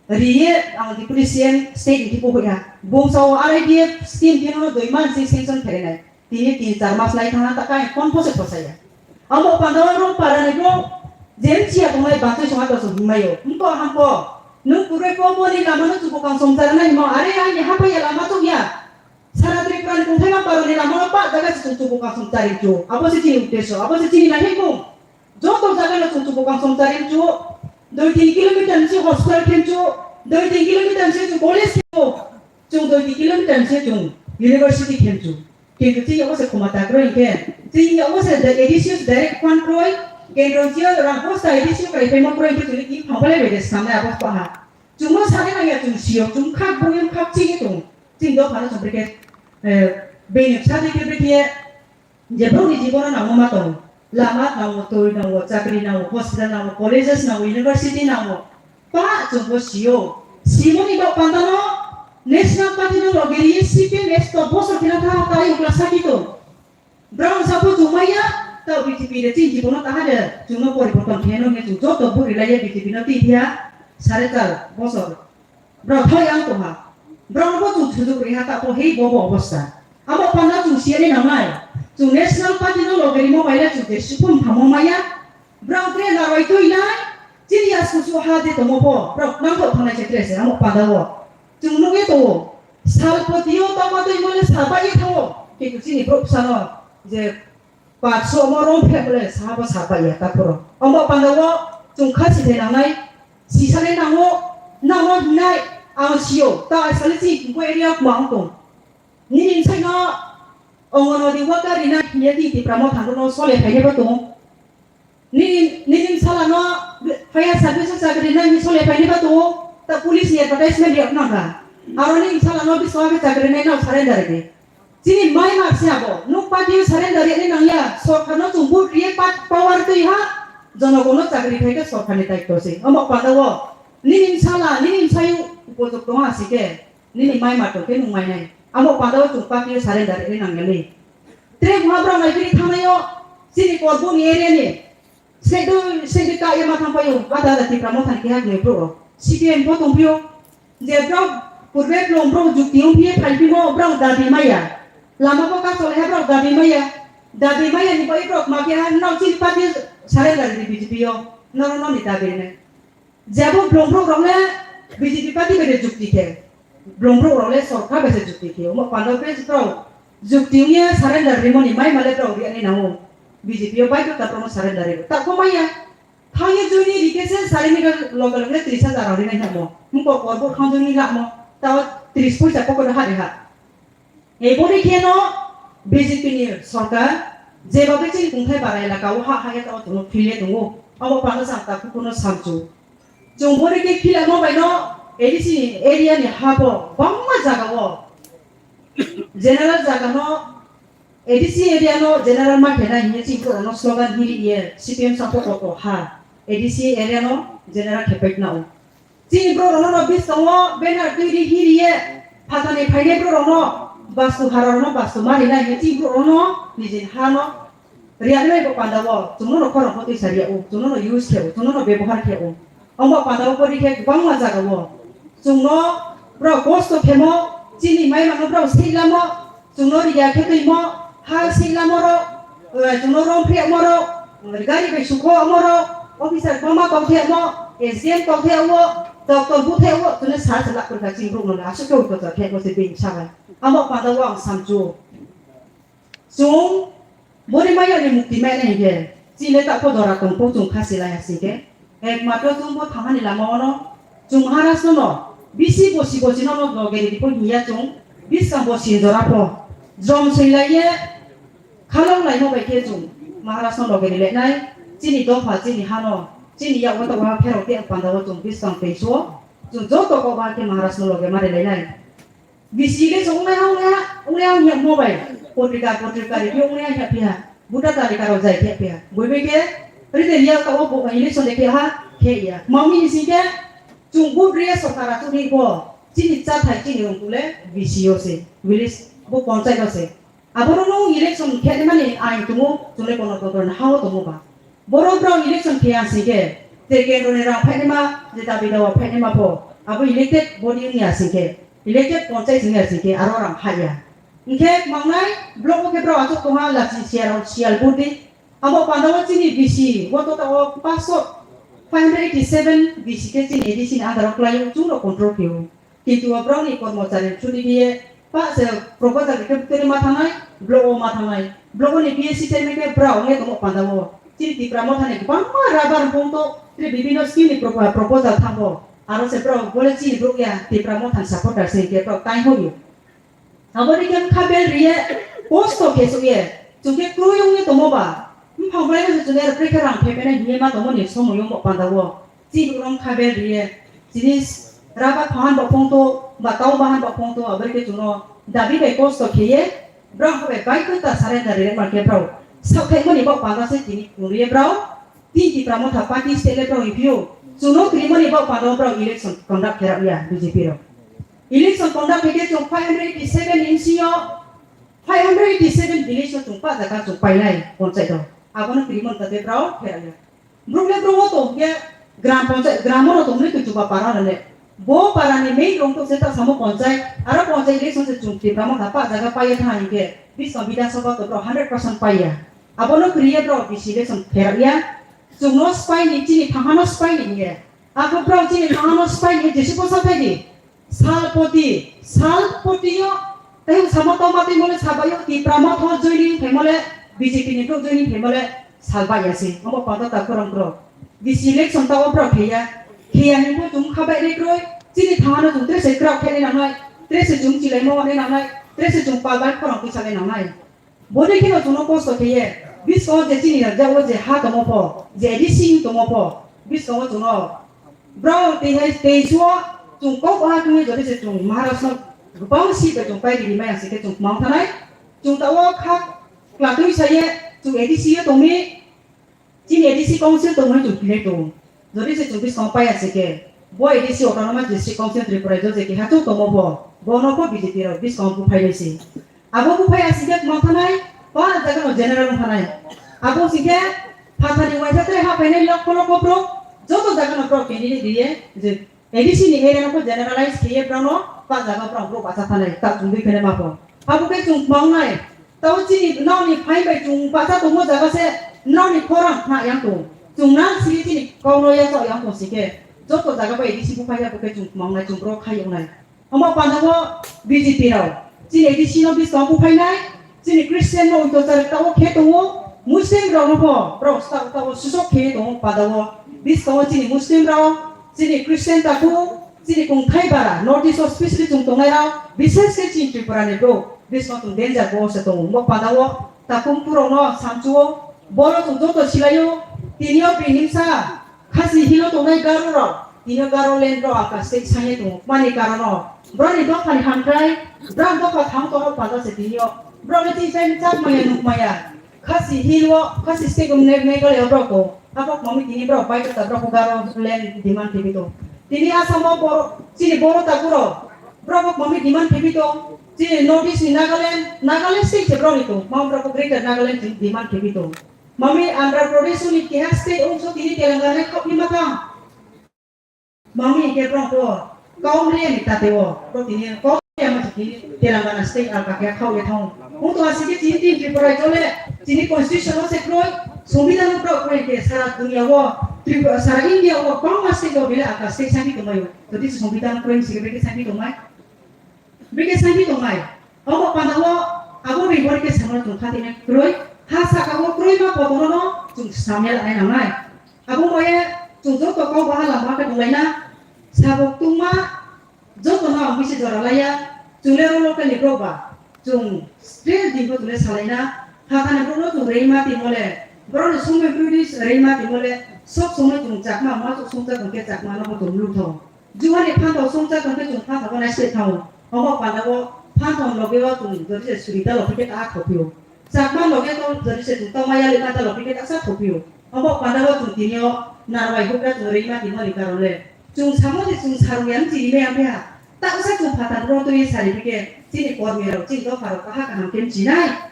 riye ang deputy C M state ni kiphilwi ha. Bumsa o R I D F scheme khe no dui mas se sanction khe nai. Tini tin char mas lai thangna ta kai phone phose phosaya. Amo pandao rong para ni bro jem chia tonglai bangsoi songa to song himai o. Mko hamko nung kuroi po bo ni lama no chubo kang song char nai mo are ai ni hapaya lama chok ya. Sara Tripura ni kung thai ma paro ni lama no pa jaga si chubo kang song chari chu. Abo si chini uddesho, abo si chini nai kung. Joto jaga no chung chubo kang song chari chu. Dui tin kilometer ni si hospital khen chu. Dui tin kilometer ni si college khen chu. Chung dui tin kilometer ni si chung university khen chu. Kintu chini yago se khoma ta kwrwi hinkhe, chini yago se the A D C o se direct fund kwrwi, kendro chini rang hosta A D C o kwrwi phaima kwrwi hinkhe chwngni tini phangphalai bai de swnamnai abo paha. Chwngno sanai nangya chwng siyok, chwng khak buyung khak chini tongo. Chini dophano chwng brekhe, eh, bini bwsa twi khe brekhe je borokni jibono nangma ma tongo. Lama nango, twi nango, chakri nango, hospital nango, colleges nango, university nango. Pa chwngbo sio. Simoni bak pandano National Party no logeri C P M S to bosor kheno tha ta yokla saki to. Brown sabo chumaya ta B J P de chini jibono taha de chwngno poriborton kheno ne chwng joto buri laiya B J P no twi thia sare char bosor. Bro thoi ang tongha. Bro bo chwng sujuk riha ta po hei bo bo obostha. Abo panna chwng siya ni nangnai. Chwng National Party no logeri mo baila chwng je sukun thamo maya. Bro tre naroi twi nai. Chini ya susu ha je tomo po. Bro nang thok thangnai se tre se amo pada wo. Chwng nugwi tongo, salpotio tongma twi mole sabai thango, kintu chini borok bwsano je patso omo rom phe mole sabo sabai ya takhoro. Omo pandao chwng kha sithai nangnai, sisane nango, nangno hinai ang sio, ta asale chini Kungpui area o kwmang tong. Nini bwsaino Anganwadi worker rina hiya di Tipra Motha no sole phainai bo tongo. Nini, nini bwsala no fire service o chakri rina hi sole phainai bo tongo. Ta police ni advertisement riyok nang kha. Aro nini bwsala no biswa khe chakri rina no surrender ridi. Chini mai ma se abo. Nuk party o surrender riyani nang ya. Sorkar no chwng vote riye pa-, power twi ha. Jonogon no chakri khai khe sorkar ni daitto se. Omo pandao nini bwsala, nini bwsai upojok tongo asike. Nini mai ma tong khe nwng mai nai. Amo pandao chwng party o surrender rwna nang ya le. Tre buha brao nai bini thangnaio chini Korbuk ni area ni. Sengdo, sengdo ka ema thang paio, ada ada Tipra Motha ni keha kwnwi phuru. C P M bo tong phio. Je brao purbe phlong brao jukti wng phiye phai phimo brao dabi maya. Lama bo ka chole ha brao dabi maya. Dabi maya ni bai brao ma keha nao chini party surrender rwdi B J P o. Noro noni dabi rwnai. Jabo blongrok rok le B J P party bai de jukti khe, blongrok rok le sorkar bai se jukti khe, omo panda pes rok jukti wngya surrender rimoni mai male rok riya ni nango, B J P o bai ta promo surrender ri ta ko maya, thangya joini rike se sari mita loge loge tris hajar rok rinai hamo, mungko korbo khang joini lamo, tao tris poisa pokoto ha reha. Eboni kheno B J P ni sorkar jeba bai chini kungthai bara elaka o ha ha ya tao tongno philya tongo. Abo pano chang ta kukuno samchu. Chwng boni khe philamo bai no A D C ni area ni ha bo bangma jaga o general jaga no A D C area no general ma khe nai hinwi chini borok no slogan hiri ye C P M support rok ha A D C area no general khe pai khna o. Chini borok rok no biskango banner twi ri hi ri ye phatani phainai borok rok no bastu hara rok no bastu ma rinai hinwi chini borok rok no nijini ha no riya nai bo panda o chwng no khorang pho twi sa riya o chwng no use khe o chwng no bebohar khe o. Omo panda o pori khe kwbangma jaga o chwng no borok kosto khemo chini mai mano borok sei lamo. Chwngno riya khe twi mo, ha sila moro, eh, chwngno rom phre moro, gari bai sukho moro, officer boma kok the mo, S D M kok the wo, doctor bu the wo, chwngno sa sa lak kurka chini rok no aswk khe uto cha khe mo se bini sabai. Amo panda wo ang samchu. Chwng boni maya ni mukti mai nai hingkhe, chini le ta pho jora tong po chwng kha silai ha singkhe. Ekmatro chwng bo thangani lama ono chwng Maharashtra no bisi bosi bosi no no loge ridi pho hiya chwng biskang bosi jora pho jom swilai ye khalong laimo bai khe chwng Maharashtra no loge rilai nai chini dopha chini hano chini yak wata waha pherok te panda o chwng biskang tei suo chwng joto kok waha khe Maharashtra no loge ma rilai nai. Bisi election wngnai ha, wngnai ha, wngnai ha wngya mo bai. Potrika, potrika review wngnai ha phiya. Voter talika rok jai khe phiya. Bui bai khe, ride riya ka o bo election de phiya ha, khe ya. Mami ni sing khe, chwng vote riya sorkar a chwngni bo. Chini cha thai chini rong kule B C O se, village bo panchayat o se. Abo rok no election khe mani ain tongo, chwng le kono kotor ha o tongo ba. Borok rok election phiya sing khe, je kendro ni rang phainai ma, je dabi dawa phainai ma pho, abo elected body wng ya sing khe, elected panchayat wng ya sing khe, aro rang haya. Hingkhe mangnai block o khe borok achuk tongha lachi siyal, siyal burdi. Abo pandao chini B C, o tota o paso five hundred eighty seven B C khe chini A D C ni under o kwlai o, chwng rok control khe o. Kintu o borokni kormochari chuti diye, pa se proposal rikhe bwtwrwi ma thangnai, block o ma thangnai. Block o ni P S C chairman khe bwrao wngya tongo panda o. Chini Tipra Motha ni kwbangma rubber bongto, tei bibinno scheme ni propo-, proposal thango. Aro se bwrao bole chini borok ya Tipra Motha ni supporter se hingkhe bwrao tai hoyo. Aboni khe bwkha bel riye, kosto khe sukye, chwng khe kwrwi wngwi tongo ba. Buphang bai no se chwng aro bwrwi khe rang phepene hinwi ma tongmani somoi wngbo panda o. Chini borok kha bel riye, chini rubber phahan bo phongto, ba tau bahan bo phongto, aboni khe chwngno dabi bai kosto kheye, borok bai bai khe ta surrender ri rwma khe borok. Sak khaimani bo panda se tini kwrwi borok, tin Tipra Motha party state le borok review, chwngno kwrwimani bo panda o borok election conduct khe rwya B J P rok. Election conduct khe khe chwng five hundred eighty seven M C o, five hundred eighty seven village o chwng pa jaga chwng painai panchayat o. Abono kwrwimani ta de borok khe rwya. Borok le borok o tong khe gram panchayat, gram o tong nai tong chuba para le. Bo para ni main rong to se ta samo panchayat, aro panchayat election se chwng Tipra Motha pa jaga paiye tha hingkhe, biskang Bidhan Sabha to borok hundred percent paiya. Abono kwrwiye borok B C election pherakya. Chwngno spy ni chini thangha no spy ni hiye. Ako borok chini thangha no spy ni jesi posa thai di. Salpoti, salpoti yo, tei samo toma twi mole sabai yo, Tipra Motha joining khai mole, B J P ni tok joining khai mole, salbai ya se, omo panda ta kurang kro. Bisi election ta opra kheya, kheya ni bo chung khabai re kroi, chini thangano chung tre se krok khe re nangnai, tre se chung chilai mo ne nangnai, tre se chung palbai khorang twi salai nangnai. Boni kheno chwngno kosto kheye, biskango je chini rajao je ha tongmo pho, je A D C wng tongmo pho, biskango chwngno brao tei hai tei suo chwng kok ha tongwi jodi se chwng Maharashtra no kwbang seat bai chwng pai riri maya se khe chwng kwmang thanai. Chwng ta o kha kwlatwi saye chwng A D C o tongmi. Chini A D C council tongmani chwng philai tongo. Jodi se chwng biskango paiya se khe, bo A D C Autonomous District Council Tripura o je keha chwng tongmo bo, bono bo B J P rok biskango buphai nai se. Abo buphai ya se khe kwmang thanai, ba jaga no general wng thanai. Abo se khe phathar ni uaisa tre ha phainai lokho lokho borok, joto jaga no borok candidate riye je A D C ni area no generalize khiye borok no ba jaga borok borok bacha thanai, ta chwng dui khene ma pho. Abo khe chwng kwmang nai. Tamo chini nokni phai bai chwng bacha tongmo jaga se nokni khorang khna yang tong. Chwng nang sigi chini kokno yacha yang tong sikhe joto jaga bai A D C buphai ya bokhe chwng kwmang nai chwng bro khai wngnai. Omo pandao B J P rao chini A D C no biskango buphai nai, chini Christian no uito chari tao khe tongo, Muslim rao no pho bro sta tao susok khe tongo pandao biskango chini Muslim rao, chini Christian taku, chini kungthai bara North East o specially chwng tongnai rao, bises khe chini Tripura ni bro. Biskango chwng danger bo se tongo. Bo pandao takhum purokno samchuo, boro chwng joto silaio, tinio bini himsa Khasi Hill o tongnai Garo rok, tinio Garo land rok aka state sangye tongo. Mani karono, borokni dophani hamkrai, borok dopha thang tongo panda se tinio. Borokni tei chak maya nuk maya. Khasi Hill o, Khasi state o Me-, Meghalaya o borok tongo. Abo kwmami tini borok bai khe borok Garo land demand khe to. Tini Assam o borok, chini borok takhurok, borok bo kwmami demand khe to. Chini North East ni Nagaland, Nagaland state se borok ni to. Mao borok bo Greater Nagaland chini demand khe to. Mami Andhra Pradesh ni keha state ongso tini Telangana khok ni mathang. Mami hingke borok bo kaum riyani tate o, borok tini kaum riya ma tini Telangana state alka khe khao ye thango. Wng tong asike chini tin Tripura jole chini constitution o se kroi, songbidhan o borok kroi hingke sara dunia o, Tripura, sara India o kwbangma state o bile alka state sangpi tongmai o. Jodi se songbidhan kroi hingke beke sangpi tongmai. Beke sangpi tongmai. Obo pandao abo bai borke samano chwng khatina kroi. Ha saka o kroi ma kotorno chwng samya lanai nangnai. Abo bai chwng joto kok baha lama khe tonglaina. Sabuk tungma joto no ang bisi jora laiya. Chwng le rolo khe ni kok ba. Chwng still din bo chwng le salaina. Hakha ni borok no chwng reima timo le. Borok ni songwi brwi reima timo le. Sok songwi chwng chakma ma chwng songcha tong khe chakma no bo chwng lutho. Juhani phanthok songcha tong khe chwng phanthok nai se thango. Omo pandao phanthok loge o chwng jodi se suri ta lophi khe ta thopio. Chakma loge to jodi se chwng tongma yali ta lophi khe ta sa thopio. Omo pandao chwng tinio narwai hukra chwng reima timo ni karon le. Chwng samo je chwng saru yang chini me amphe ha. Ta sa chwng phathan ro to ye sari phi khe chini kormi rok chini dopha rok kaha kaham khe chinai.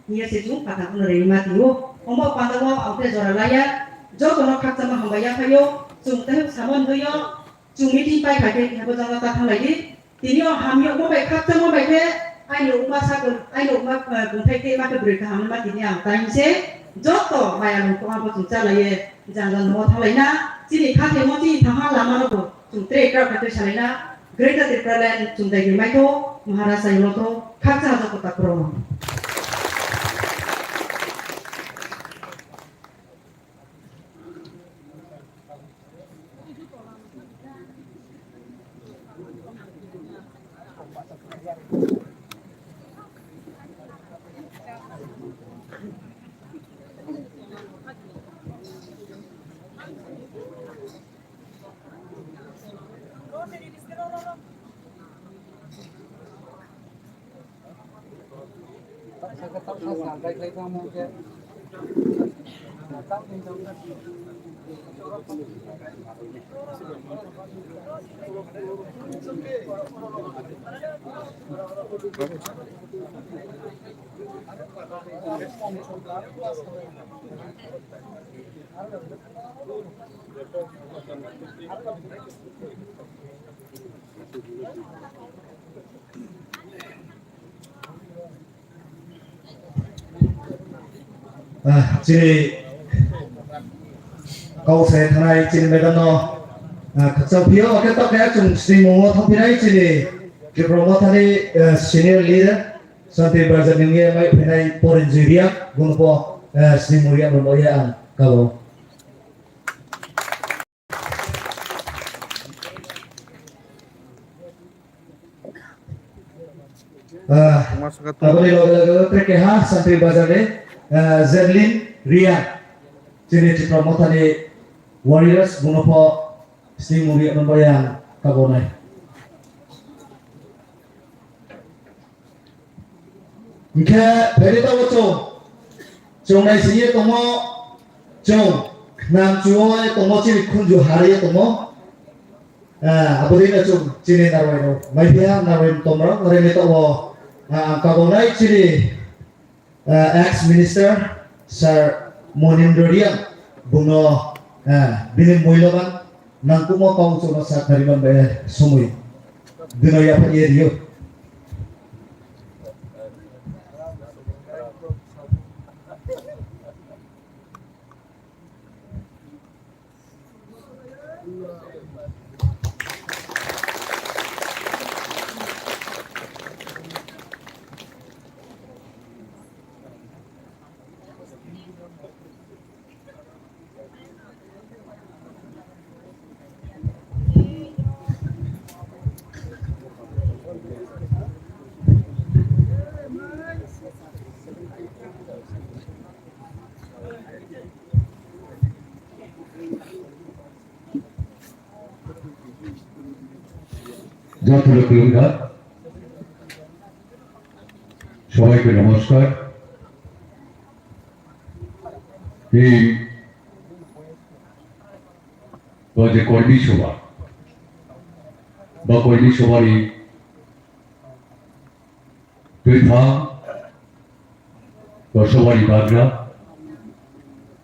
Niya se chwng phathan no reima tio. Omo pandao amphe jora laya. Joto no khakchangma hambai ya phaio. Chwng tei samo ndoyo. Chwng meeting pai phai khe kebo jagao ta thang lai di. Tini o hamyokma bai khakchangma bai khe aini ukma sakon, aini ukma, eh, bwthai khe ma khe bwrwi kaham ma tini ang time se joto maya mung tongma bo chwng cha lai ye jang jang no thang lai na. Chini kha khe mo chini thangma lama no bo chwng tre krak kha twi sa lai na. Greater Tipraland chwng dai ni mai tho Maharaj ayung no tho khakchang joto ta khoro no. Ah, chini kok sai thanai chini madam no, Ah, khakchang phio, oke, to kaya chwng sningmungo thangphinai chini Tripura Mothani, eh, senior leader, Santir Bazar ni wngya mai phinai Porenjoy Reang, buno po, eh, sningmung ya, buno ya ang kabo. Ah, aboni loge loge tei keha Santir Bazar ni, ah, Zerlin Reang, chini Tripura Mothani warriors, buno po sningmung ya, buno ya ang kabo nai. Hingkhe phaidi tongo chwng, chwng naisingwi tongo, chwng khnam chuwi tongo, chini khunju harwi tongo. Ah, aboni no chwng chini narwai rok, maiphiya narwai tomrok, remi tongo, ah, ang kabonai chini, ah, ex minister Sir Monindra Reang, buno, ah, bini muiloban nangkukma kok chwngno saknari man bai somoi. Bino yapha ye rio. Joto no khulumkha. Sobaike namaskar. Ei, o je kormi sobha, ba kormi sobhani twithang, o sobhani bagra,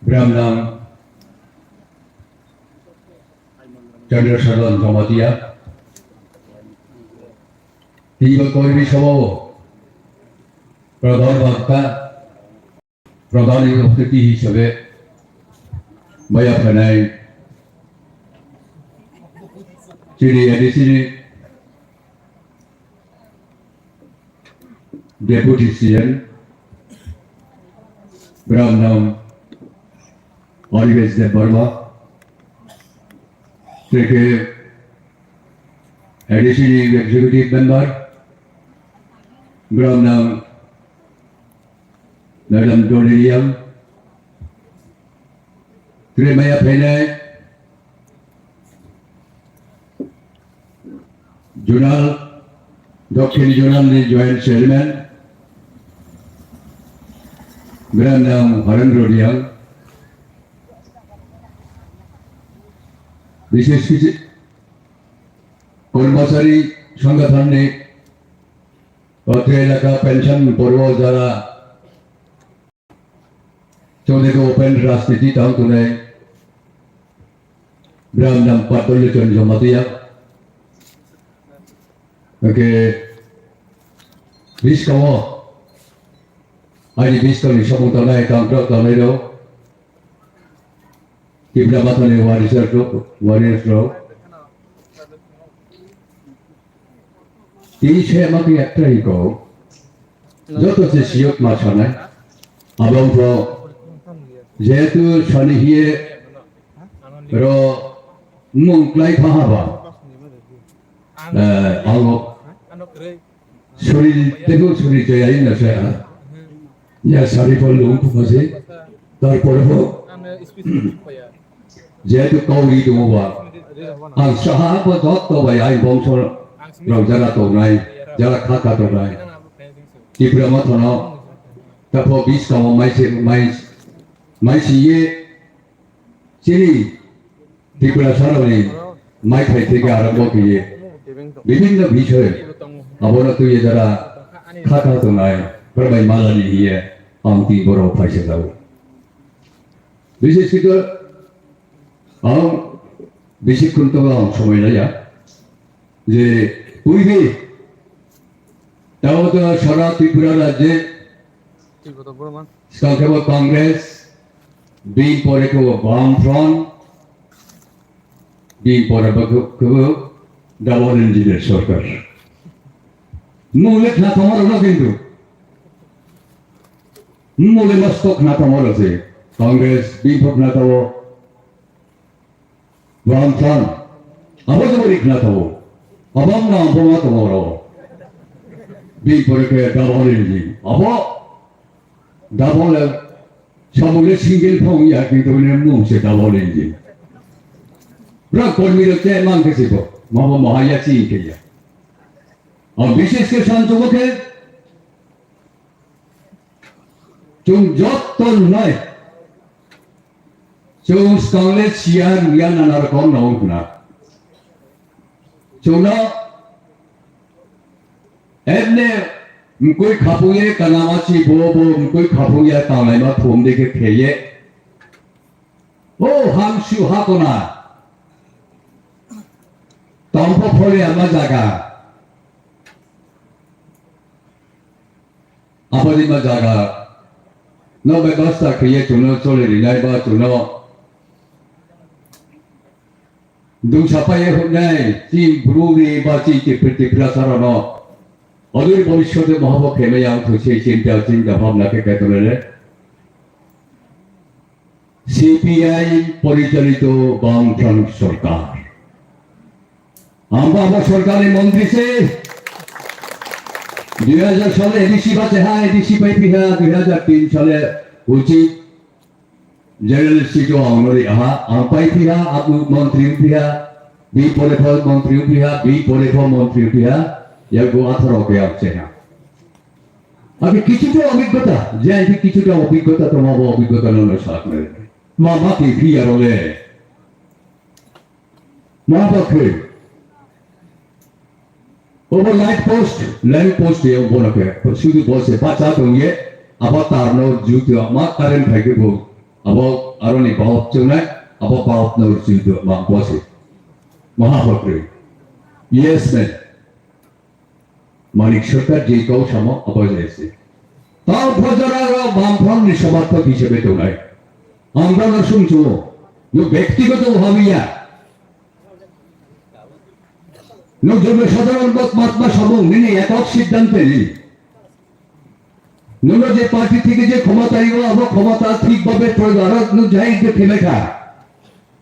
bwrang nang Chandra Sadan Jamatia. Tini bo kormi sobha o pradhan bhakta, pradhan othithi hisabe maya phainai chini A D C ni Deputy C M, bwrang nang Animesh Debbarma, tei khe A D C ni Executive Member, bwrang nang Madam Dolly Reang, tei maya phainai Zonal, Dokhin Zonal ni Joint Chairman, bwrang nang Harendra Reang, bishesh khe kormachari songgothon ni o tei elaka pension porbo jara chongnai open rajniti tang tongnai bwrang nang Patol Lochon Jamatia. Hwnkhe bwskango ani bwskangni samung tangnai tangkrak tangnairok Tipra Mothani warriors rok, warriors rok. Tini se ma khe ekta iko. Joto se siyok ma sanai. Abang pho jehetu sani hiye ro mung klai pha haba. Eh, alo. Suri, tebo suri jaya ina saya. Ya sari pho lung phu mase. Tarpore pho. Jehetu kauri tongo ba. Ang saha bo joto bai ai bongso rok jara tongnai, jara kha kha tongnai. Tipra Mothano. Tapho bis kamo mai se, mai, mai si ye. Chini Tripura saroni maithai theke arombo khe ye bibhinno bishoy abono twiwi jara kha kha tongnai, phwrwngmai malani hiye ang twi borok phaisa jago. Bishesh khe ang bisi khuntogo ang somoi laiya je purbe tao to sara Tripura rajye Swkang khe bo Congress, bini pore khe bo Bam Front, Bini pore bo khe-, khebo double engine ni sorkar. Mole khna tongo rok no kintu. Mole masto khna tongo rok se. Congress, bini pore khna tongo. Bamthang. Abo jabari khna tongo. Abo wngna abo ma tongo rok. Bini pore khe double engine. Abo double Sabole single phone ya, kintu ne mung se double engine. Bra kormi rok te mang khe sibo. Mabo maha ya ching khe ya. Ang bises khe san chobo khe. Chung jotto nai. Chung skangle siya ruya nana rokom na ungkuna. Chuna emne mkui khapungye kanama si bo bo mkui khapungya tanglaima thum de khe kheye. O hamsu hakona. Tongpho phole ama jaga. Aboni ma jaga. No bebasta kheye chuno chole rinai ba chuno. Dungsa paye hwnai, chini Bru ni ba chini Tipra, Tiprasa rok no. Odori bhobishyot e mohabo khemai ang thwse chinta, chinta bhabna khe kaitor le. C P I porichalito Bamthang Sorkar. Ang bo abo sorkar ni montri se. Dui hajar sale A D C ba se ha, A D C pai piha, dui hajar tin sale uchit. General Secretary ang nori aha, ang pai piha, aku montri piha, bi pore pho montri piha, bi pore pho montri piha, ya go atharo ke ang cheha. Abi kichuta obhiggota, je abi kichuta obhiggota, toma bo obhiggota no no sak nai. Ma ma ki piya role. Ma ba khoi. Obo light post, lamp post ya obo no khe. Sudu bo se bacha tong ye, abo tar no jutu ma current khai khe bo. Abo aro ni bahop chungnai, abo bahop no jutu ma bo se. Maha ba khoi. Yes man. Manik Sarkar je kau samo abo je se. Tao phojora ro Bamphang ni somat to bisebe tongnai. Ang no sung chu. No bektigoto bhabiya. Nwng jono sadharon bak matma samung nini ekok siddhante ni. Nwng je party theke je khomota igo abo khomota thik bhabe proyog aro nwng jai je khemai kha.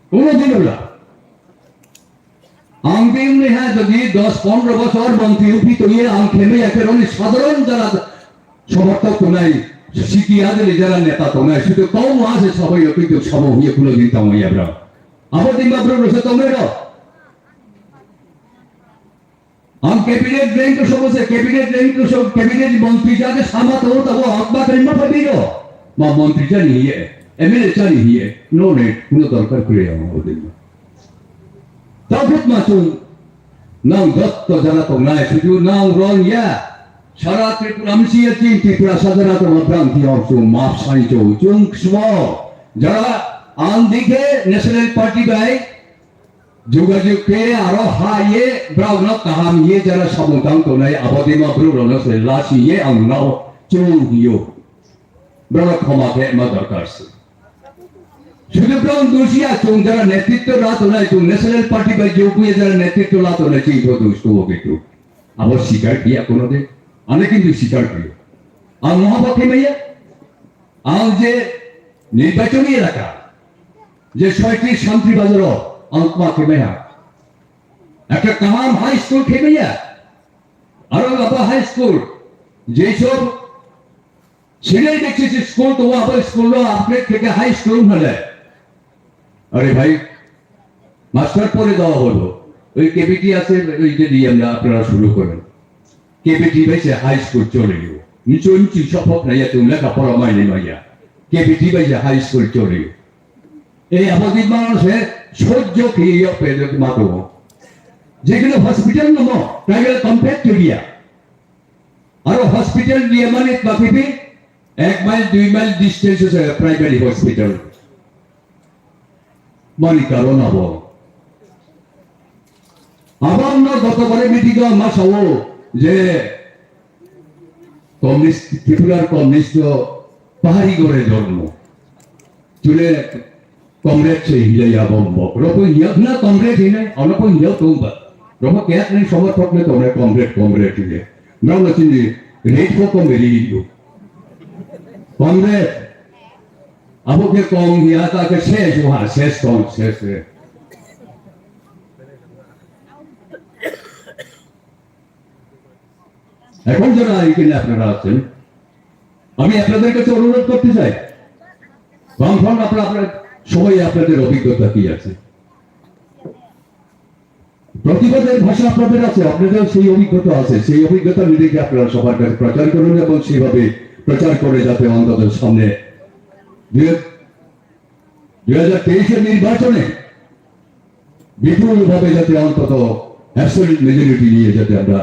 Uno din ula. Ang bing ni ha jodi dos pondro bosor montri upi to ye ang khemai ya khe roni sadharon jara somorthok tongnai, siki adili jara neta tongnai, sudu kau ma se sabai yo kintu sabo huye kuno din tamo ya bra. Abo din ma bro se tongnai ro. Ang cabinet rank ko sobo se cabinet rank ko sobo cabinet montri jage sama to tabo ang ba kari ma phabi do. Ma montri jani hiye, M L A jani hiye, no ne kuno dorkar kure ang odin. Tabut ma chung nang jotto jana tongnai sudu nang ron ya. Sara Tripura msi ya chin Tripura sajana to ma brang ti hok chung map sai chung chung smo. Jara ang dikhe National Party bai Jogajog khe aro ha ye brao no kaham ye jara samung tang tongnai abo dima bru rok no se lasi ye ang no chung hiyo. Brao no khoma khe ma dorkar se. Sudu brao dusia chung jara netritwo la tongnai chung National Party bai jogwi jara netritwo la tongnai chini bo dustu bo gitu. Abo sikar kiya kono de. Ane kintu sikar kiya. Ang mohaba khe maya. Ang je nirbachoni elaka. Je soitris santri bazaro ang kma khe maya. Ekta kaham high school khe maya. Aro laba high school. Jesob sinai bechisi school to abo school lo upgrade khe high school hale. আরে ভাই, মাস্টার পরে দেওয়া হলো, ওই কেবিটি আছে, ওই যে নিয়ম না আপনারা শুরু করেন। কেবিটি ভাই সে হাই স্কুল চলে গেল। নিচু নিচু সফক নাই, তুমি লেখাপড়া মাইনে মাইয়া। কেবিটি ভাই সে হাই স্কুল চলে গেল। এই আমাদের মানুষে সহ্য খেয়ে পেয়ে মাতো। যেগুলো হসপিটাল নম, তাই গেলে কম্পেয়ার করিয়া। Aro hospital dia mani tma pipi, ek mile, dui mile distance se primary hospital. Mani karon abo. Abang no gotobare meeting o ma sao je communist, Tripura communist to pahari gore jormo. Chule Comrade se hinjai ya bo bo. Ropo hiya na comrade hinai, ono po hiya to ba. Ropo kaya ni somorthok ne to ne comrade, comrade hinjai. Brao na chini rate ko kom beri yo. Comrade. Abo ke kom hiya ta ke ses wa ses kom ses se. এখন যারা এখানে আপনারা আছেন, আমি আপনাদের কাছে অনুরোধ করতে চাই, বামফ্রন্ট আপনারা, আপনারা সবাই আপনাদের অভিজ্ঞতা কি আছে? প্রতিবাদের ভাষা আপনাদের আছে, আপনাদের সেই অভিজ্ঞতা আছে, সেই অভিজ্ঞতা নিজেকে আপনারা সবার কাছে প্রচার করুন এবং সেইভাবে প্রচার করে যাতে অন্তত সামনে দুই দুই হাজার তেইশের নির্বাচনে বিপুলভাবে যাতে অন্তত অ্যাবসলিউট মেজরিটি নিয়ে যাতে আমরা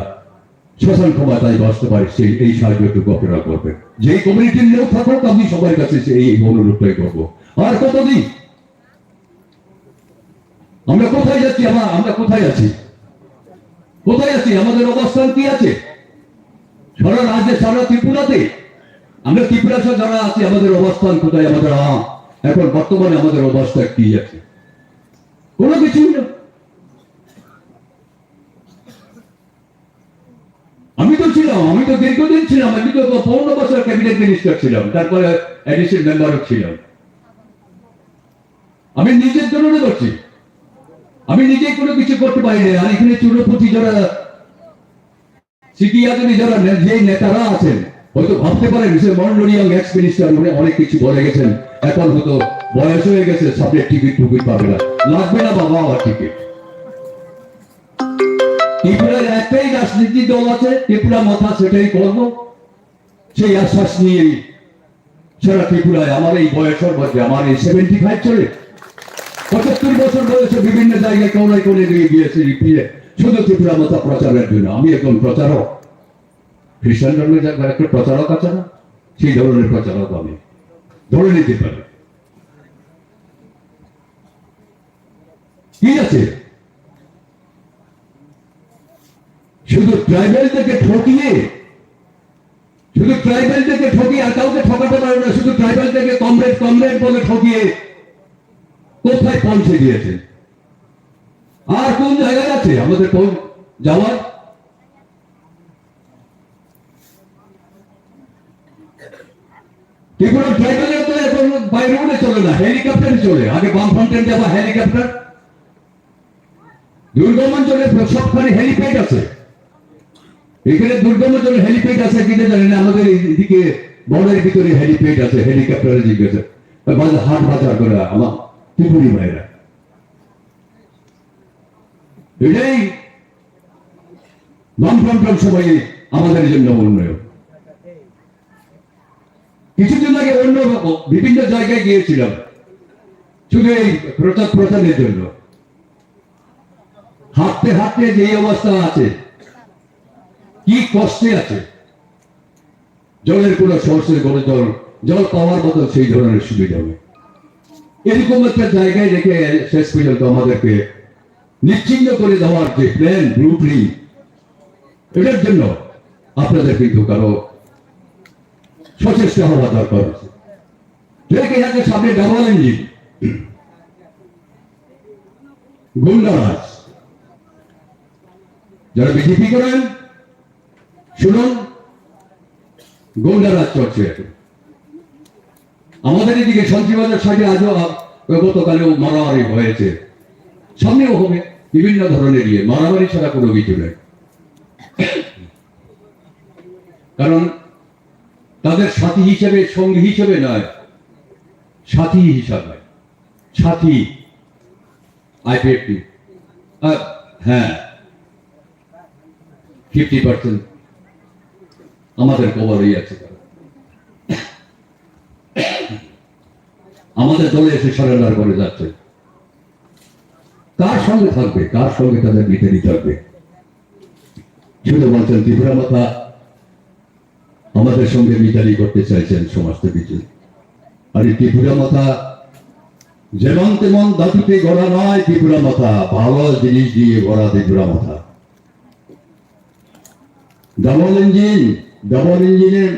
শাসন ক্ষমতায় বসতে পারি, সেই, এই সাহায্যটুকু আপনারা করবেন। যেই কমিউনিটির লোক থাকুক, আমি সবার কাছে সেই, এই অনুরোধটাই করবো। আর কতদিন? আমরা কোথায় যাচ্ছি? আমরা, আমরা কোথায় আছি? কোথায় আছি? আমাদের অবস্থান কি আছে? সারা রাজ্যে, সারা ত্রিপুরাতে আমরা ত্রিপুরা সহ যারা আছি, আমাদের অবস্থান কোথায়? আমাদের আ-, এখন বর্তমানে আমাদের অবস্থা কি আছে? কোনো কিছুই না। আমি তো ছিলাম, আমি তো দীর্ঘদিন ছিলাম, আমি তো পনেরো বছর ক্যাবিনেট মিনিস্টার ছিলাম, তারপরে অ্যাডিশনাল মেম্বারও ছিলাম। আমি নিজের জন্য করছি, আমি নিজেই কোনো কিছু করতে পারি না। আর এখানে চুরোপতি যারা সিকিয়াগনি যারা নে-, যে নেতারা আছেন, হয়তো ভাবতে পারেন যে মন্ডলিয়াং এক্স মিনিস্টার উনি অনেক কিছু বলে গেছেন, এখন হয়তো বয়স হয়ে গেছে, সামনে টিকিট টুকিট পাবে না, লাগবে না বাবা আমার টিকিট। ত্রিপুরার একটাই রাজনীতি দল আছে, ত্রিপুরা মথা, সেটাই করব। সেই আশ্বাস নিয়ে সারা ত্রিপুরায় আমার এই বয়সের মধ্যে, আমার এই সেভেন্টি ফাইভ চলে, পঁচাত্তর বছর বয়সে বিভিন্ন জায়গায় কোনায় কোণে গিয়ে গিয়েছি, গিয়ে শুধু ত্রিপুরা মথা প্রচারের জন্য। আমি একজন প্রচারক, খ্রিস্টান ধর্মে যা একটা প্রচারক আছে না, সেই ধরনের প্রচারক আমি ধরে নিতে পারি। ঠিক আছে, শুধু ট্রাইবেল থেকে ঠকিয়ে, শুধু ট্রাইবেল থেকে ঠকিয়ে আর কাউকে ঠকাতে পারে না, শুধু ট্রাইবেল থেকে কমরেড কমরেড বলে ঠকিয়ে কোথায় পৌঁছে দিয়েছে? আর কোন জায়গায় আছে আমাদের পৌ-, যাওয়ার? ত্রিপুরা ট্রাইবেলের তো এখন বাই রোডে চলে না, হেলিকপ্টারে চলে। আগে বামফ্রন্টে যাওয়া হেলিকপ্টার, দুর্গম অঞ্চলে সবখানে হেলিপ্যাড আছে। এখানে দুর্গম অঞ্চলে হেলিপ্যাড আছে কিনা জানি না, আমাদের এদিকে বনের ভিতরে হেলিপ্যাড আছে, হেলিকপ্টারে জিজ্ঞাসা, বাজার, হাট বাজার করে আমার ত্রিপুরি ভাইরা। এটাই বামফ্রন্ট সময়ে আমাদের জন্য উন্নয়ন। কিছুদিন আগে অন্য বিভিন্ন জায়গায় গিয়েছিলাম, শুধু এই প্রচার প্রচারের জন্য। হাঁটতে হাঁটতে যে অবস্থা আছে, কি কষ্টে আছে, জলের কোনো সোর্সের কোনো জল, জল পাওয়ার মতো সেই ধরনের সুবিধা নেই। এরকম একটা জায়গায় রেখে শেষ পর্যন্ত আমাদেরকে নিশ্চিহ্ন করে দেওয়ার যে প্ল্যান, ব্লু প্রিন্ট, এটার জন্য আপনাদের কিন্তু কারো সচেষ্ট হওয়া দরকার আছে। দেখে যাচ্ছে সামনে ডাবল ইঞ্জিন, গুন্ডারাজ, যারা বিজেপি করেন, শুনুন, গুন্ডারাজ চলছে এখন। আমাদের এদিকে শান্তিবাজার সাইডে আজও আ-, গতকালেও মারামারি হয়েছে, সামনেও হবে। বিভিন্ন ধরনের ইয়ে, মারামারি ছাড়া কোনো কিছু নেই। কারণ তাদের সাথী হিসেবে, সঙ্গী হিসেবে নয়, সাথী হিসাবে, সাথী। আইপিএফটি, আহ, হ্যাঁ, ফিফটি পার্সেন্ট আমাদের কবলেই আছে তারা। আমাদের দলে এসে সারেন্ডার করে যাচ্ছে। কার সঙ্গে থাকবে, কার সঙ্গে তাদের মিতালি থাকবে? শুধু বলছেন ত্রিপুরা মথা আমাদের সঙ্গে মিতালি করতে চাইছেন সমস্ত কিছু। আর এই ত্রিপুরা মথা যেমন তেমন ধাতুতে গড়া নয় ত্রিপুরা মথা, ভালো জিনিস দিয়ে গড়া ত্রিপুরা মথা। ডাবল ইঞ্জিন, ডাবল ইঞ্জিনের,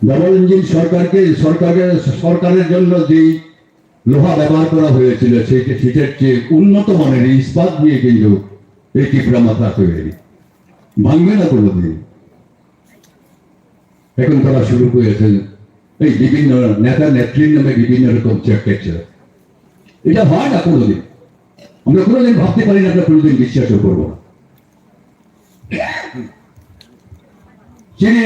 ডাবল ইঞ্জিন সরকারকে, সরকারের, সরকারের জন্য যেই লোহা ব্যবহার করা হয়েছিল, সেটা, সেটার চেয়ে উন্নত মানের ইস্পাত দিয়ে কিন্তু এই টিপরা মাথা তৈরি ভাঙবে না কোনোদিন। এখন তারা শুরু করেছেন এই বিভিন্ন নেতা নেত্রীর নামে বিভিন্ন রকম চেক টেক। এটা হয় না কোনোদিন। আমরা কোনোদিন ভাবতে পারি না, আমরা কোনোদিন বিশ্বাসও করবো না। যিনি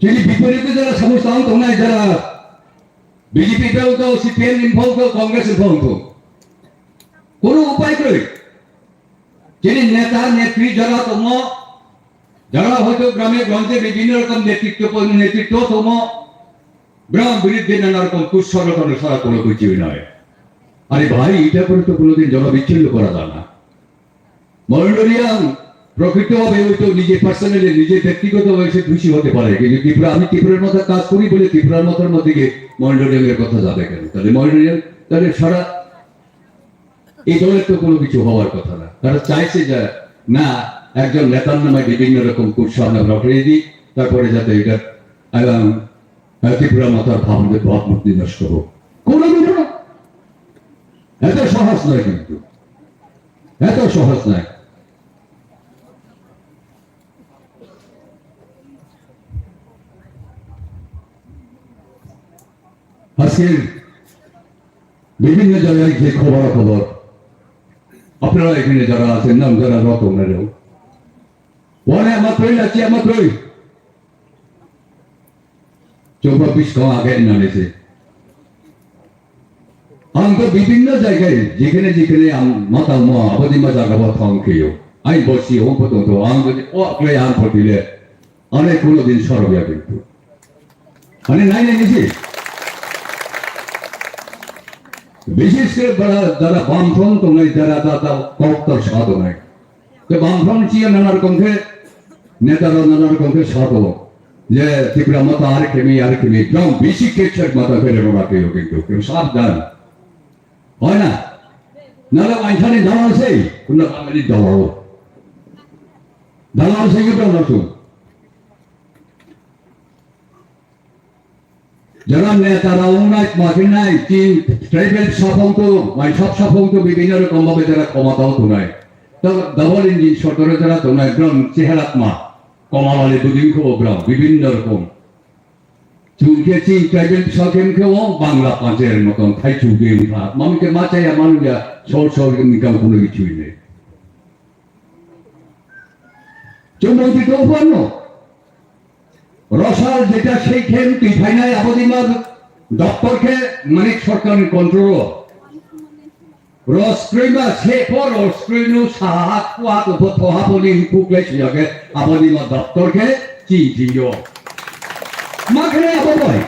যিনি বিপরীতে যারা সমস্ত আহত নাই, যারা বিজেপি দল তো, সিপিএম ইম্ফল তো, কংগ্রেস ইম্ফল তো, কোনো উপায় নেই। যিনি নেতা নেত্রী যারা তোমরা, যারা হয়তো গ্রামে গঞ্জে বিভিন্ন রকম নেতৃত্ব, নেতৃত্ব তোমরা, গ্রাম বিরুদ্ধে নানা রকম কুষড়কণ্ড ছাড়া কোনো কিছুই নয়। আরে ভাই, এটা করে তো কোনোদিন জনবিচ্ছিন্ন করা যায় না। মনোরিয়াং প্রকৃতভাবে হয়তো নিজে পার্সোনালি, নিজে ব্যক্তিগতভাবে সে খুশি হতে পারে, কিন্তু ত্রিপুরা, আমি ত্রিপুরার মধ্যে কাজ করি বলে ত্রিপুরার মধ্যে, মধ্যে গিয়ে মনোরিয়াং এর কথা যাবে কেন? তাহলে মনোরিয়াং, তাহলে সারা এই দলের তো কোনো কিছু হওয়ার কথা না। তারা চাইছে যে না, একজন নেতার নামে বিভিন্ন রকম কুৎসা আমরা উঠিয়ে দিই, তারপরে যাতে এটা, আহ, আহ, ত্রিপুরা মাতার ভাবমূর্তি নষ্ট হোক। কোনোদিনও না। এত সহজ নয় কিন্তু, এত সহজ নয়। আজকে বিভিন্ন জায়গায় যে খবরাখবর, আপনারা এখানে যারা আছেন, নাম যারা রতন এরাও, ওখানে আমার ট্রেন আছে, আমার ট্রেন চৌপা বিশ কম আগে নামেছে। আমি তো বিভিন্ন জায়গায় যেখানে যেখানে আম-, মাথা মো আবাদি মা জায়গা বা থাম খেয়েও, আমি বসি, ও পর্যন্ত আমি যদি ও আগে আম পড়িলে, অনেক কোনোদিন সরব যাবে কিন্তু। মানে নাই, নাই, নিছি। বিশেষ করে যারা, যারা বামফ্রন্ট তো নাই, যারা, যারা, যারা কক্টর সাধু নাই। তো বামফ্রন্ট চিয়া নানা রকম খে, নেতারা নানা রকম খে সাধু। যে ত্রিপুরা মাতা আর কেমি, আর কেমি, একদম বেশি কেচ্ছার মাথা ফেলে রাখে কিন্তু। কেউ সাবধান। হয় না? নাহলে ওইখানে দাঁড়ানো সেই, কোনো বাঙালি দাঁড়াও। দাঁড়ানো সেই কেউ না তো। যারা নেতারা অনেক মাঠে নাই, চীন ট্রাইবেল সাফল্য, মানে সব সাফল্য বিভিন্ন রকম ভাবে যারা ক্ষমতাও তোলায়। তো ডাবল ইঞ্জিন সরকারে যারা তোলায়, একদম চেহারাত্মা, কমালালে দুদিন খবর বিভিন্ন রকম। চুলকে চীন ট্রাইবেল সাকেম কেও বাংলা পাঁচের মতন খাই চুলকে উঠা। মানুষকে মাচাইয়া মানুষ সর সর ইনকাম কোনো কিছুই নেই। চুম্বন্তি তো উপন্ন। রসাল যেটা সেই খেম তুই ফাইনাই আবদিমার দপ্তরকে মানিক সরকারের কন্ট্রোল। রস ক্রৈমা সে পর রস ক্রৈনু সাহা কুয়া তো ভো থহা বলি হুকু ক্লে সুয়াগে আবদিমা দপ্তরকে চিঠিও। মা খেলে আবো ভাই,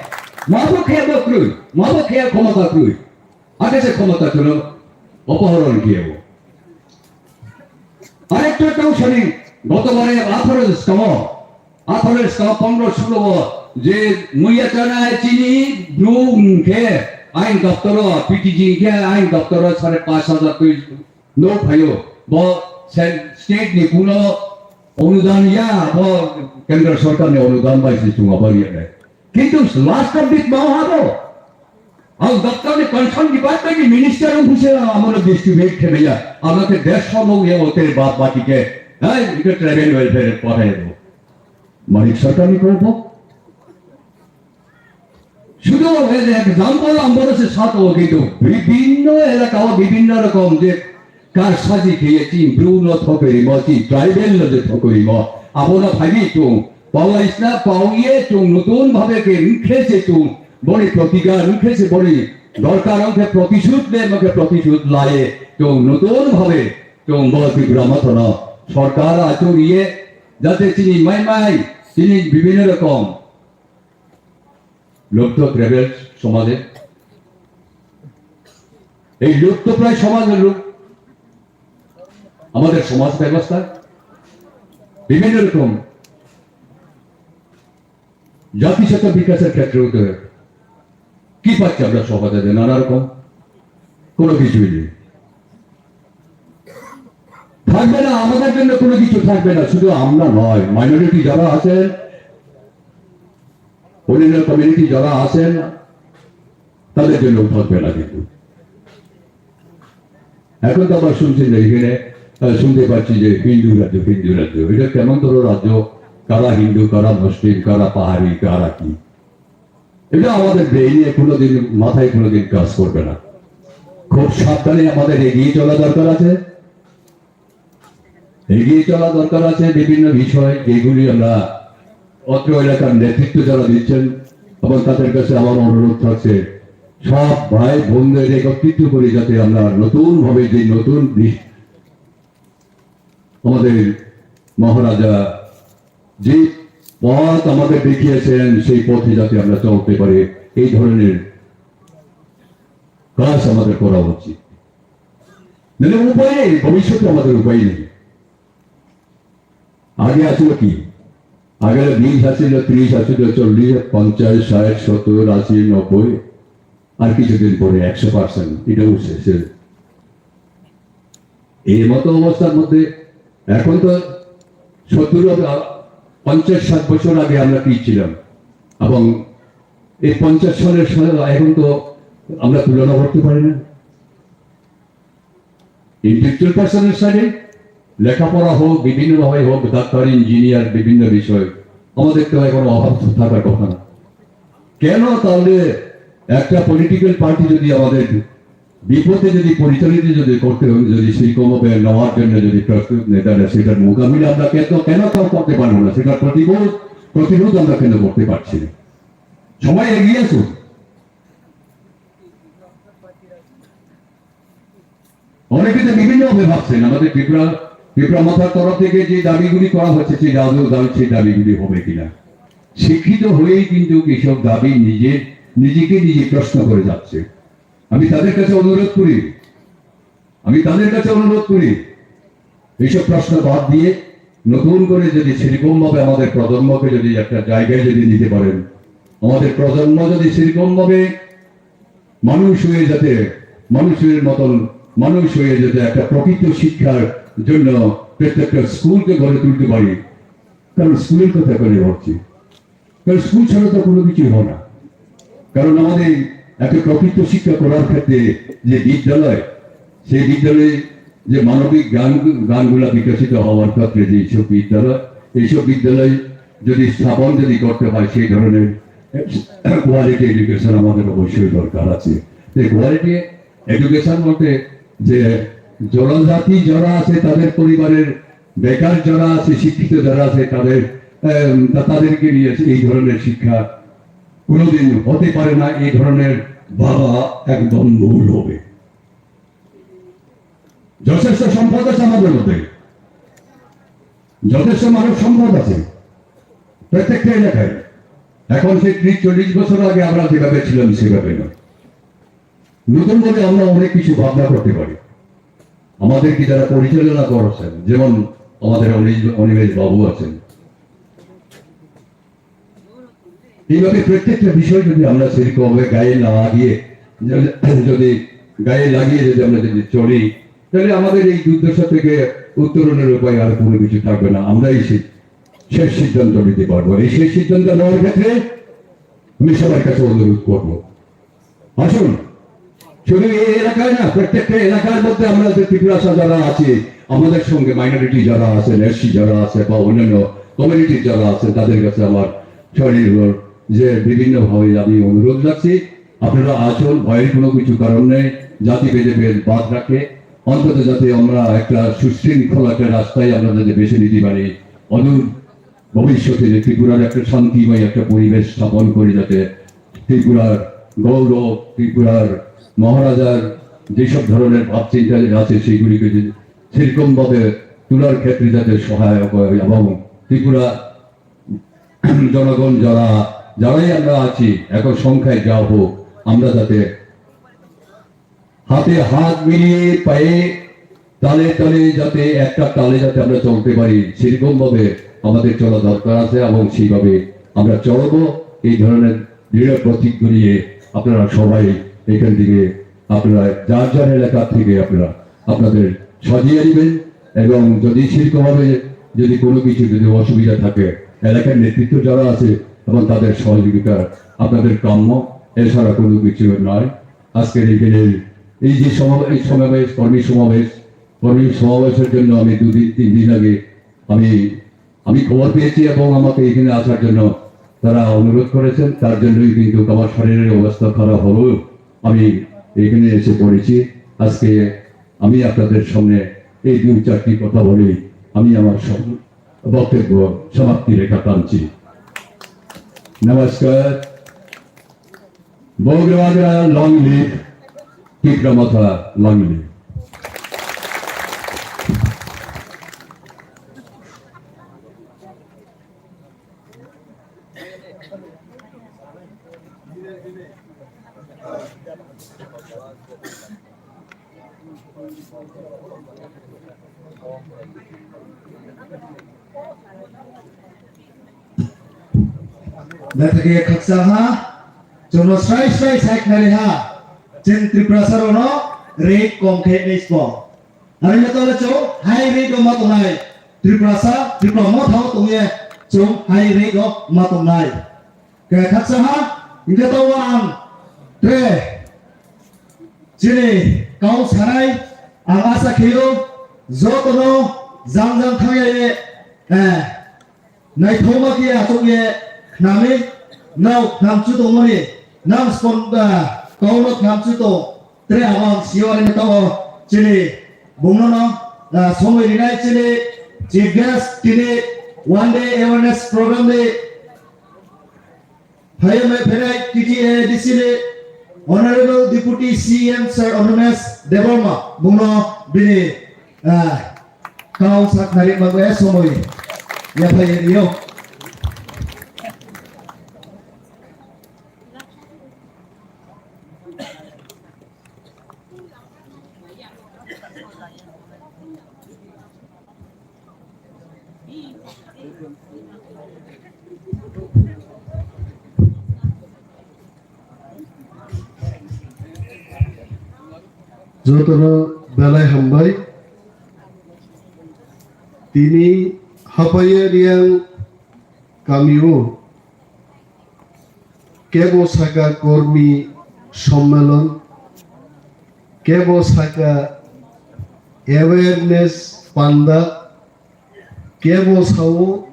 মা বো খেয়ে বো ক্রৈ, মা বো খেয়ে ক্ষমতা ক্রৈ। আগে সে ক্ষমতা ছিল অপহরণ কিয়ে বো। আরেকটা কাউ শুনি, গতবারে আঠারো সকাল, আঠারো সকাল পনেরো ষোলো যে মুইয়া চানায় চিনি ব্রু মুখে আইন দপ্তর, পিটিজি কে আইন দপ্তর সাড়ে পাঁচ হাজার তুই নো ভাইও, ব সে-, স্টেট নি কোনো অনুদান ইয়া, ব কেন্দ্র সরকার নি অনুদান পাইছি তোমার বাড়ি। কিন্তু লাস্ট অফ দিস মা হাবো। Ang doctor ni concern department ni minister ang busi ang amo na distribute khe ya. Ang ke desh no ya hotel bad baki ke. Hai, ito tribal welfare ko hai bo. Manik sarkar ni ko bo. শুধু এক্সাম্পল আমরা সে সাত ও কিন্তু বিভিন্ন এলাকা ও বিভিন্ন রকম যে কারসাজি খেয়েছি, ব্রু নো থকরিমো, চি ট্রাইবেল নো যে থকরিমো, আবো না ভাবি চুং, পাওয়া ইসনা পাওয়ে চুং, নতুন ভাবে কে মুখে সে চুং, বড়ি প্রতিকার মুখে সে বড়ি দরকার অংকে প্রতিশোধ নে মুখে প্রতিশোধ লায়ে চুং, নতুন ভাবে চুং বড় ত্রিপুরা মতন সরকার আচুরিয়ে যাতে চিনি মাই মাই, চিনি বিভিন্ন রকম লুপ্ত ট্রাইবেল সমাজে, এই লুপ্তপ্রায় সমাজের লোক আমাদের সমাজ ব্যবস্থা বিভিন্ন রকম জাতিসত্তা বিকাশের ক্ষেত্রে হতে কি পাচ্ছি আমরা সমাজে? নানা রকম কোনো কিছুই নেই। থাকবে না, আমাদের জন্য কোনো কিছু থাকবে না। শুধু আমরা নয়, মাইনরিটি যারা আছেন, অন্যান্য কমিউনিটি যারা আছেন, তাদের জন্য থাকবে না কিন্তু। এখন তো আবার শুনছেন যে এখানে, আহ, শুনতে পাচ্ছি যে হিন্দু রাজ্য, হিন্দু রাজ্য। এটা কেমন ধরো রাজ্য? কারা হিন্দু, কারা মুসলিম, কারা পাহাড়ি, কারা কি? এটা আমাদের ব্রেইনে কোনোদিন, মাথায় কোনোদিন কাজ করবে না। খুব সাবধানে আমাদের এগিয়ে চলা দরকার আছে। এগিয়ে চলা দরকার আছে বিভিন্ন বিষয়, যেগুলি আমরা অত্র এলাকার নেতৃত্ব যারা দিচ্ছেন, এবং তাদের কাছে আমার অনুরোধ থাকছে, সব ভাই বোনদের একত্রিত করে যাতে আমরা নতুনভাবে যে নতুন বি-, আমাদের মহারাজা যে পথ আমাদের দেখিয়েছেন, সেই পথে যাতে আমরা চলতে পারি, এই ধরনের কাজ আমাদের করা উচিত। নাহলে উপায় নেই, ভবিষ্যতে আমাদের উপায় নেই। আগে আসলে কি? আগে বিশ আসছিল, ত্রিশ আসছিল, চল্লিশ, পঞ্চাশ, ষাট, সত্তর, আশি, নব্বই, আর কিছুদিন পরে একশো পার্সেন্ট, এটাও শেষ হয়ে যাবে। এই মতো অবস্থার মধ্যে এখন তো সত্তর, আ, পঞ্চাশ ষাট বছর আগে আমরা কি ছিলাম, এবং এই পঞ্চাশ সালের সাথে এখন তো আমরা তুলনা করতে পারি না। ইন্টেলেকচুয়াল পার্সনের সাইডে লেখাপড়া হোক, বিভিন্নভাবে হোক, ডাক্তার, ইঞ্জিনিয়ার, বিভিন্ন বিষয়, আমাদের তো এখন অভাব থাকার কথা না। কেন তাহলে একটা পলিটিক্যাল পার্টি যদি আমাদের বিপথে যদি পরিচালিত যদি করতে হয়, যদি সেই কমবে নেওয়ার জন্য যদি প্রস্তুত নেই, তাহলে সেটার মোকাবিলা আমরা কেন, কেন তাও করতে পারবো না? সেটার প্রতিরোধ, প্রতিরোধ আমরা কেন করতে পারছি না? সবাই এগিয়ে আসুন। অনেকে তো বিভিন্নভাবে ভাবছেন। আমাদের ত্রিপুরা, ত্রিপুরা মথার তরফ থেকে যে দাবিগুলি করা হচ্ছে, সেই দাবি, দাবি, সেই দাবিগুলি হবে কিনা, শিক্ষিত হয়েই কিন্তু এইসব দাবি নিজে, নিজেকে নিজে প্রশ্ন করে যাচ্ছে। আমি তাদের কাছে অনুরোধ করি, আমি তাদের কাছে অনুরোধ করি, এইসব প্রশ্ন বাদ দিয়ে নতুন করে যদি সেরকমভাবে আমাদের প্রজন্মকে যদি একটা জায়গায় যদি নিতে পারেন, আমাদের প্রজন্ম যদি সেরকমভাবে মানুষ হয়ে যাতে, মানুষের মতন মানুষ হয়ে যাতে একটা প্রকৃত শিক্ষার জন্য প্রত্যেকটা স্কুলকে গড়ে তুলতে পারি। কারণ স্কুলের কথা এখানে ভাবছি, কারণ স্কুল ছাড়া তো কোনো কিছুই হয় না। কারণ আমাদের একটা প্রকৃত শিক্ষা করার ক্ষেত্রে যে বিদ্যালয়, সেই বিদ্যালয়ে যে মানবিক জ্ঞান, জ্ঞানগুলা বিকশিত হওয়ার ক্ষেত্রে যে এইসব বিদ্যালয়, এইসব বিদ্যালয় যদি স্থাপন যদি করতে হয়, সেই ধরনের কোয়ালিটি এডুকেশন আমাদের অবশ্যই দরকার আছে। তো কোয়ালিটি এডুকেশন বলতে যে জনজাতি যারা আছে তাদের পরিবারের বেকার যারা আছে, শিক্ষিত যারা আছে, তাদের, এম, তা-, তাদেরকে নিয়ে এই ধরনের শিক্ষা কোনোদিন হতে পারে না, এই ধরনের ভাবা একদম ভুল হবে। যথেষ্ট সম্পদ আছে আমাদের মধ্যে, যথেষ্ট মানব সম্পদ আছে প্রত্যেকটা এলাকায়। এখন সেই ত্রিশ চল্লিশ বছর আগে আমরা যেভাবে ছিলাম সেভাবে নয়, নতুনভাবে আমরা অনেক কিছু ভাবনা করতে পারি। আমাদেরকে যারা পরিচালনা করছেন, যেমন আমাদের অনিল-, অনিমেষ বাবু আছেন, এইভাবে প্রত্যেকটা বিষয় যদি আমরা সেরকমভাবে গায়ে না লাগিয়ে যদি, যদি গায়ে লাগিয়ে যদি আমরা যদি চলি, তাহলে আমাদের এই দুর্দশা থেকে উত্তরণের উপায় আর কোনো কিছু থাকবে না। আমরাই সে শেষ সিদ্ধান্ত নিতে পারবো। এই শেষ সিদ্ধান্ত নেওয়ার ক্ষেত্রে আমি সবার কাছে অনুরোধ করব, আসুন, শুধু এই এলাকায় না, প্রত্যেকটা এলাকার মধ্যে আমরা যে ত্রিপুরাসা যারা আছি, আমাদের সঙ্গে মাইনরিটি যারা আছেন, এসসি যারা আছে বা অন্যান্য কমিউনিটি যারা আছে, তাদের কাছে আমার সনির্ভর যে বিভিন্নভাবে আমি অনুরোধ রাখছি, আপনারা আসুন, ভয়ের কোনো কিছু কারণ নেই। জাতি ভেদে ভেদ বাদ রাখে অন্তত যাতে আমরা একটা সুশৃঙ্খল একটা রাস্তায় আমরা যাতে বেছে নিতে পারি। অদূর ভবিষ্যতে যে ত্রিপুরার একটা শান্তিময় একটা পরিবেশ স্থাপন করে যাতে ত্রিপুরার গৌরব, ত্রিপুরার মহারাজার যেসব ধরনের ভাবচিন্তা আছে সেইগুলিকে যে সেরকমভাবে তোলার ক্ষেত্রে যাতে সহায়ক হয় এবং ত্রিপুরা জনগণ যারা, যারাই আমরা আছি এখন সংখ্যায় যা হোক, আমরা যাতে হাতে হাত মিলিয়ে পায়ে তালে তালে যাতে একটা তালে যাতে আমরা চলতে পারি, সেরকম ভাবে আমাদের চলা দরকার আছে এবং সেইভাবে আমরা চলবো। এই ধরনের দৃঢ় প্রতিজ্ঞা নিয়ে আপনারা সবাই এখান থেকে আপনারা যার যার এলাকা থেকে আপনারা আপনাদের সাজিয়ে নেবেন। এবং যদি শিল্পভাবে যদি কোনো কিছু যদি অসুবিধা থাকে, এলাকার নেতৃত্ব যারা আছে এবং তাদের সহযোগিতা আপনাদের কাম্য, এছাড়া কোনো কিছু নয়। আজকের এখানে এই যে সমাবেশ, সমাবেশ, কর্মী সমাবেশ, কর্মী সমাবেশের জন্য আমি দুদিন, তিন দিন আগে আমি, আমি খবর পেয়েছি এবং আমাকে এখানে আসার জন্য তারা অনুরোধ করেছেন। তার জন্যই কিন্তু আমার শরীরের অবস্থা খারাপ হলেও আমি এখানে এসে পড়েছি। আজকে আমি আপনাদের সামনে এই দুই চারটি কথা বলেই আমি আমার সম-, বক্তব্য সমাপ্তি রেখা টানছি। নমস্কার। Bogra Bogra, long live. Tipra Motha, long live. Naithok khe khaksa ha, chwngno srai srai sai khnari ha, chwng Tiprasa rokno rate kom khe nai sbo. Aroni tole chwng high rate o ma tongnai, Tiprasa, Tipra Motha o tongye chwng high rate o ma tongnai. Khe khaksa ha, hingkhe to ang tre chini kau sanai, ang asa khaio jotono jang jang thangya ye, eh, naithokma khe achuk ye khnami, nao khnamchu tongmani, nang spon, ah, kau no khnamchu tong, tre abo ang sio ani to chini bungno no, ah, somoi rinai chini chief guest tini one day awareness program ni Phaiya mai phainai T T A D C ni Honorable Deputy C M Sir Animesh Debbarma bungno bini, ah, kau sak nari mago ya somoi ya phai rio. Jotono belai hambai. Tini Hapaiya Riang kamio kebo saka kormi sommelon, kebo saka awareness panda, kebo sao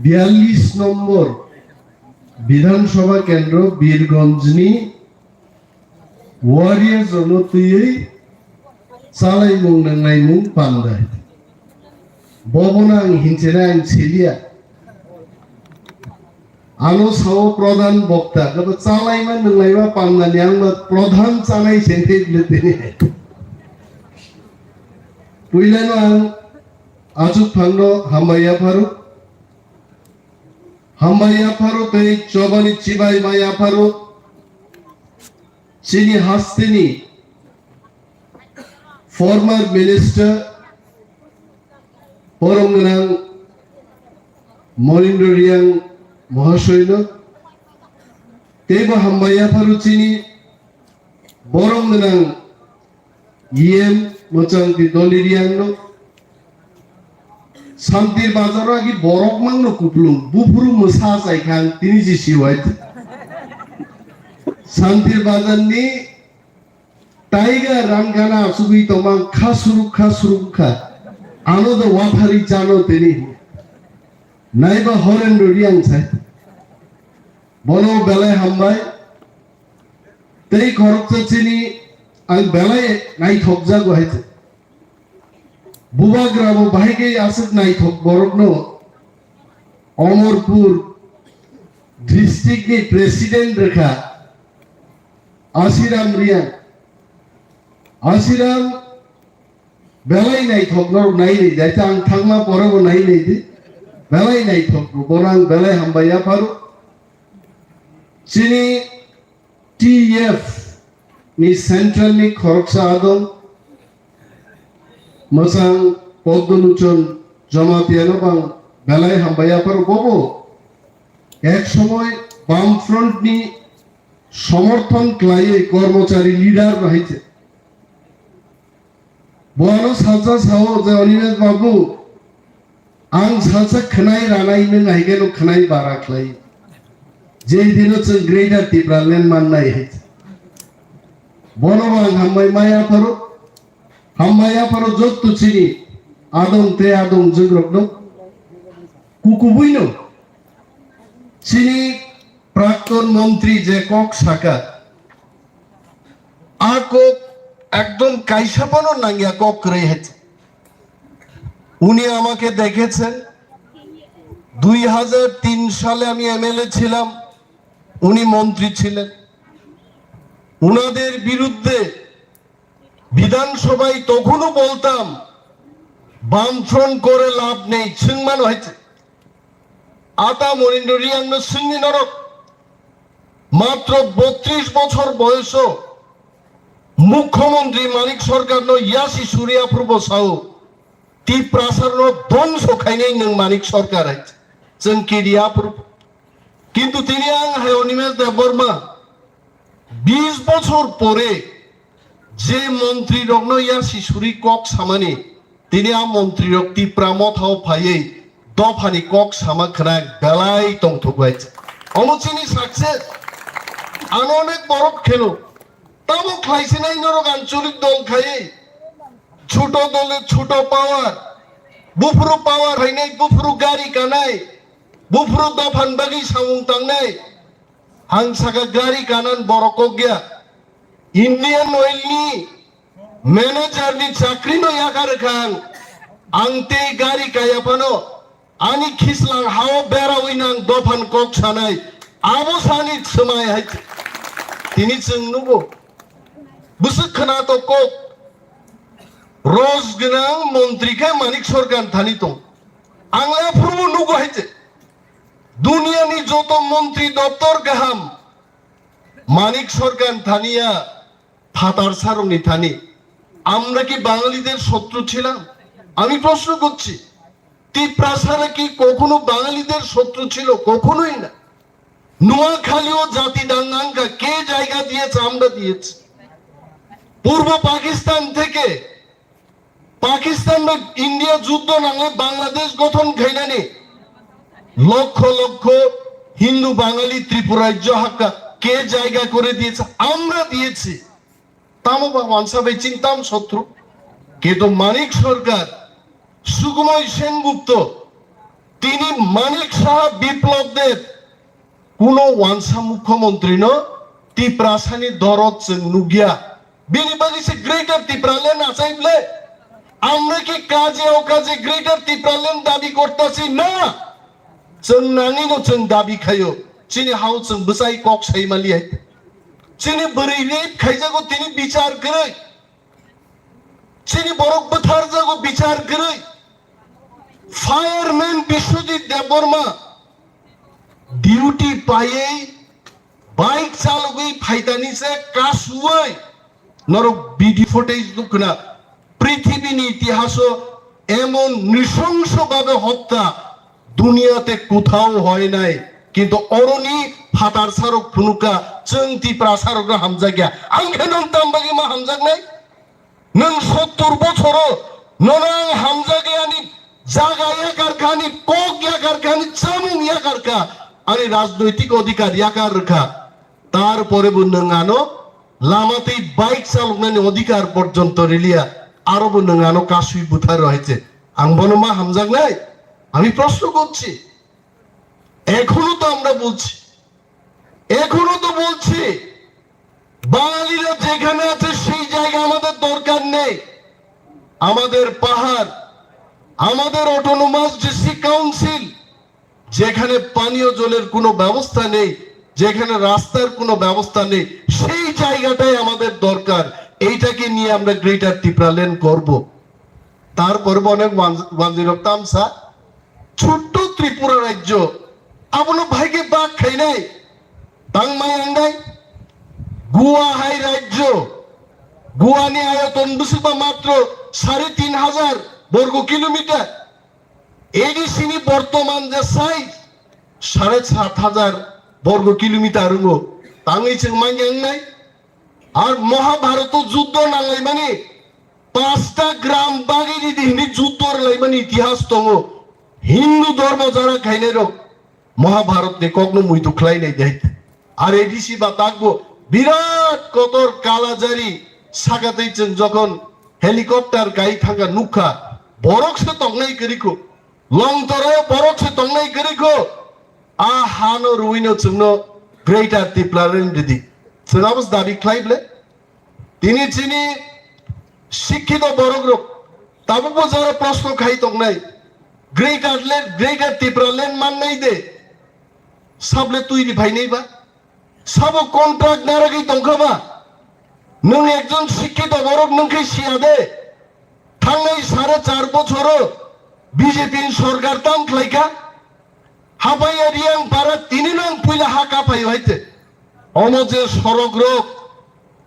biyallis nombor Bidhan Sabha Kendro Birgonjni warriors rokno twiwi chalaimung nangnaimung panda. Bobono ang hinchina ang siliya. Ano sao pradhan bokta, kebo chalaima nanglaima panda ni ang ma pradhan chanai sentei bile tini. Puilano ang achuk phangno hambai yapharo. Hambai yapharo tei chobani chibai ma yapharo. Chini hasteni former minister borom gwnang Monindra Riang Mahasoyno teibo hambai yapharo chini borom gwnang E M Mwchang Twi Doli Riang no. Santir Bazar o agi borok mang no kuplung, buphuru mwsa chai kha ang tini G C Y. Santir Bazar ni taiga rangana asugwi tongma kha suruk kha suruk kha. Ano do wathari chano tini. Naiba Horendra Riang sai. Bono belai hambai. Tei khoroksa chini ang belai naithokjago hai se. Bubagra bo bahai khe aswk naithok borokno Omorpur district ni president rwkha Asiram Riang. Asiram belai naithok norok nai nai dai ta ang thangma pore bo nai nai di. Belai naithok bono ang belai hambai yapharo. Chini T F ni central ni khoroksa adong Mwchang Poddo Luchon Jamatia no bang belai hambai yapharo bobo ek somoi Bam Front ni somorthon khlaiwi kormochari leader bahai se. Bono salsa sao je Animesh Babu, ang salsa khwnai ranai nwng hai khe no khwnai bara khlai. Je dino chwng Greater Tipraland mannai hai. Bono bo ang hambai maya pharo, hambai ya pharo jotto chini adong te adong jwk rok no kukubui no chini Prakton montri je kok saka, a kok ekdom kaisa phano nangya kok kwrwi hai. উনি আমাকে দেখেছেন, দুই হাজার তিন সালে আমি এমএলএ ছিলাম, উনি মন্ত্রী ছিলেন। ওনাদের বিরুদ্ধে বিধানসভায় তখনও বলতাম, বামফ্রন্ট করে লাভ নেই, সিংমান হয়েছে। Ata Monindo Riang no singni norok. Matro botris bochor boyoso mukhyamantri Manik Sarkar no yasi suri aphuru bo sao, Tiprasa no dongso khainai nwng Manik Sarkar hai. Chwng kiri aphuru. Kintu tini ang hai Animesh Debbarma bis bochor pore je montri rokno yasi suri kok samani, tini a montri rok Tipra mothao phaiwi dophani kok sama khwna belai tongthok bai. Omo chini success. Ano onek borok kheno. Tamo khlai sinai norok ancholik dol khaiwi. Chuto dole chuto power. Buphuru power phainai, buphuru gari kanai. Buphuru dophan bagwi samung tangnai. Ang saka gari kanan borok kok ya. Indian Oil ni manager ni chakri no yakar khan. Ang tei gari kaya phano ani khislang hao berawi nang dophan kok sanai. Abo sani swmai hai. Tini chwng nugo. Bwswk khwna to kok. Roj gwnang montri khe Manik Sarkar thani tong. Ang le phuru nugo hai. Duniyani joto montri doptor gaham Manik Sarkar thaniya phatar sarokni thani. আমরা কি বাঙালিদের শত্রু ছিলাম? আমি প্রশ্ন করছি, তিপ্রাসারা কি কখনো বাঙালিদের শত্রু ছিল? কখনোই না। নোয়াখালীও জাতি দাঙ্গাঙ্গা কে জায়গা দিয়েছে? আমরা দিয়েছি। পূর্ব পাকিস্তান থেকে পাকিস্তান বা ইন্ডিয়া যুদ্ধ নাঙে বাংলাদেশ গঠন খাইনানি লক্ষ লক্ষ হিন্দু বাঙালি ত্রিপুরা রাজ্য হাক্কা কে জায়গা করে দিয়েছে? আমরা দিয়েছি। Tamo ba wansa bai chini tam শত্রু? কিন্তু মানিক সরকার, সুকুমার সেনগুপ্ত, তিনি মানিক সাহা বিপ্লব দেব, কোনো wansa মুখ্যমন্ত্রী no Tiprasani dorot chwng nukya. Bini bagwi se Greater Tipraland achai ble. আমরা কি কাজে অকাজে Greater Tipraland দাবি করতাছি? না। Chwng nangino chwng dabi khaio. Chini hao chwng bwchai kok sai mali hai. Chini bwrwi rape khaijago tini bichar kwrwi. Chini borok bwtharjago bichar kwrwi. Fireman Biswajit Debbarma duty paiwi bike chalogwi phaitani se kasuwi norok video footage nukna. পৃথিবীর ইতিহাসও এমন নৃশংসভাবে হত্যা দুনিয়াতে কোথাও হয় নাই। কিন্তু অরনি ফাতার সারক ফুনুকা চংতি প্রাসারকরা হামজাগিয়া। আংখে নং তাম্বাগি মা হামজাগ নাই? Nwng sottor bochoro nono ang hamjagwi ani jaga yakarkha, ani kok yakarkha, ani chamung yakarkha, ani rajnoitik odhikar yakar rwkha. Tarpore bo nwng ano lama tei bike chaloknani odhikar porjonto riliya, aro bo nwng ano kasui butharwi hai se. Ang bono ma hamjaknai? Ami proshno korchi. Ekhono to amra bolchi. এখনো তো বলছি, বাঙালিরা যেখানে আছে সেই জায়গা আমাদের দরকার নেই। আমাদের পাহাড়, আমাদের অটোনোমাস ডিস্ট্রিক্ট কাউন্সিল, যেখানে পানীয় জলের কোনো ব্যবস্থা নেই, যেখানে রাস্তার কোনো ব্যবস্থা নেই, সেই জায়গাটাই আমাদের দরকার। এইটাকে নিয়ে আমরা গ্রেটার ত্রিপুরাল্যান্ড করব। তারপরে অনেক ওয়ান-, ওয়ানজিরক তামসা ছোট্ট ত্রিপুরা রাজ্য, abono bhai khe bak khainai tangmai ang nai? Goa hai rajyo, Goa ni ayoton bwswkba matro sare tin hajar borgo kilometer, A D C ni bortoman je size sare sat hajar borgo kilometer wngo, tangwi chwng manya wngnai? Ar Mahabharoto juddo nanglaimani Pasta gram bagwi ridi hwnwi juddo rwlaimani itihas tongo. Hindu dhormo jara khainairok Mahabharatni kokno muitu khlainai de. Ar A D C ba takbo birat kotor Kalajari sakatwi chwng jokhon helicopter kai thangkha nukha, borok se tongnai kwrwikho. Longtorao borok se tongnai kwrwikho. A hano rwino chwngno Greater Tipraland ridi. Chwng abo dabi khlai ble? Tini chini sikkito borok rok tabukbo jora proshno khai tongnai, Greater Land, Greater Tipraland mannai de, sable twi ri phainai ba? Sabo contract naragwi tongkha ba? Nwng ekjon sikkito borok nwng khe siya de, thangnai sare char bochoro B J P ni sorkar tam khlaikha. Hapaiya Riang para tini nang puila ha kaphai haite. Omo je sorok rok,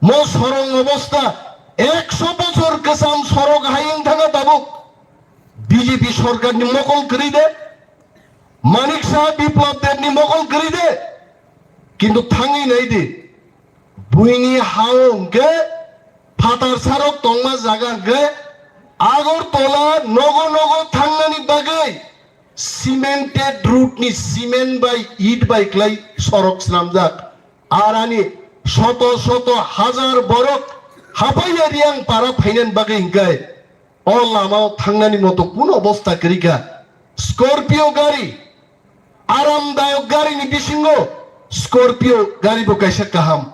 mo sorong obosta ekso bochor kwcham sorok hai wng thanga tabuk. B J P sorkar ni mokol kwrwi de, Manik Saha Biplab Deb ni mokol kwrwi de, kintu thangwi nai di. Buini hao hwnkhe phatar sarok tongma jaga hwnkhe Agartala nogo nogo thangnani bagwi cemented route ni cement bai it bai klai sorok swnamjak. Ar ani soto soto hajar borok Hapaiya Riang para phainani bagwi hwnkhe o lamao thangnani moto kun obosta kwrwi kha. Scorpio gari, aramdayok gari ni bisingo Scorpio gari bo kaisa kaham.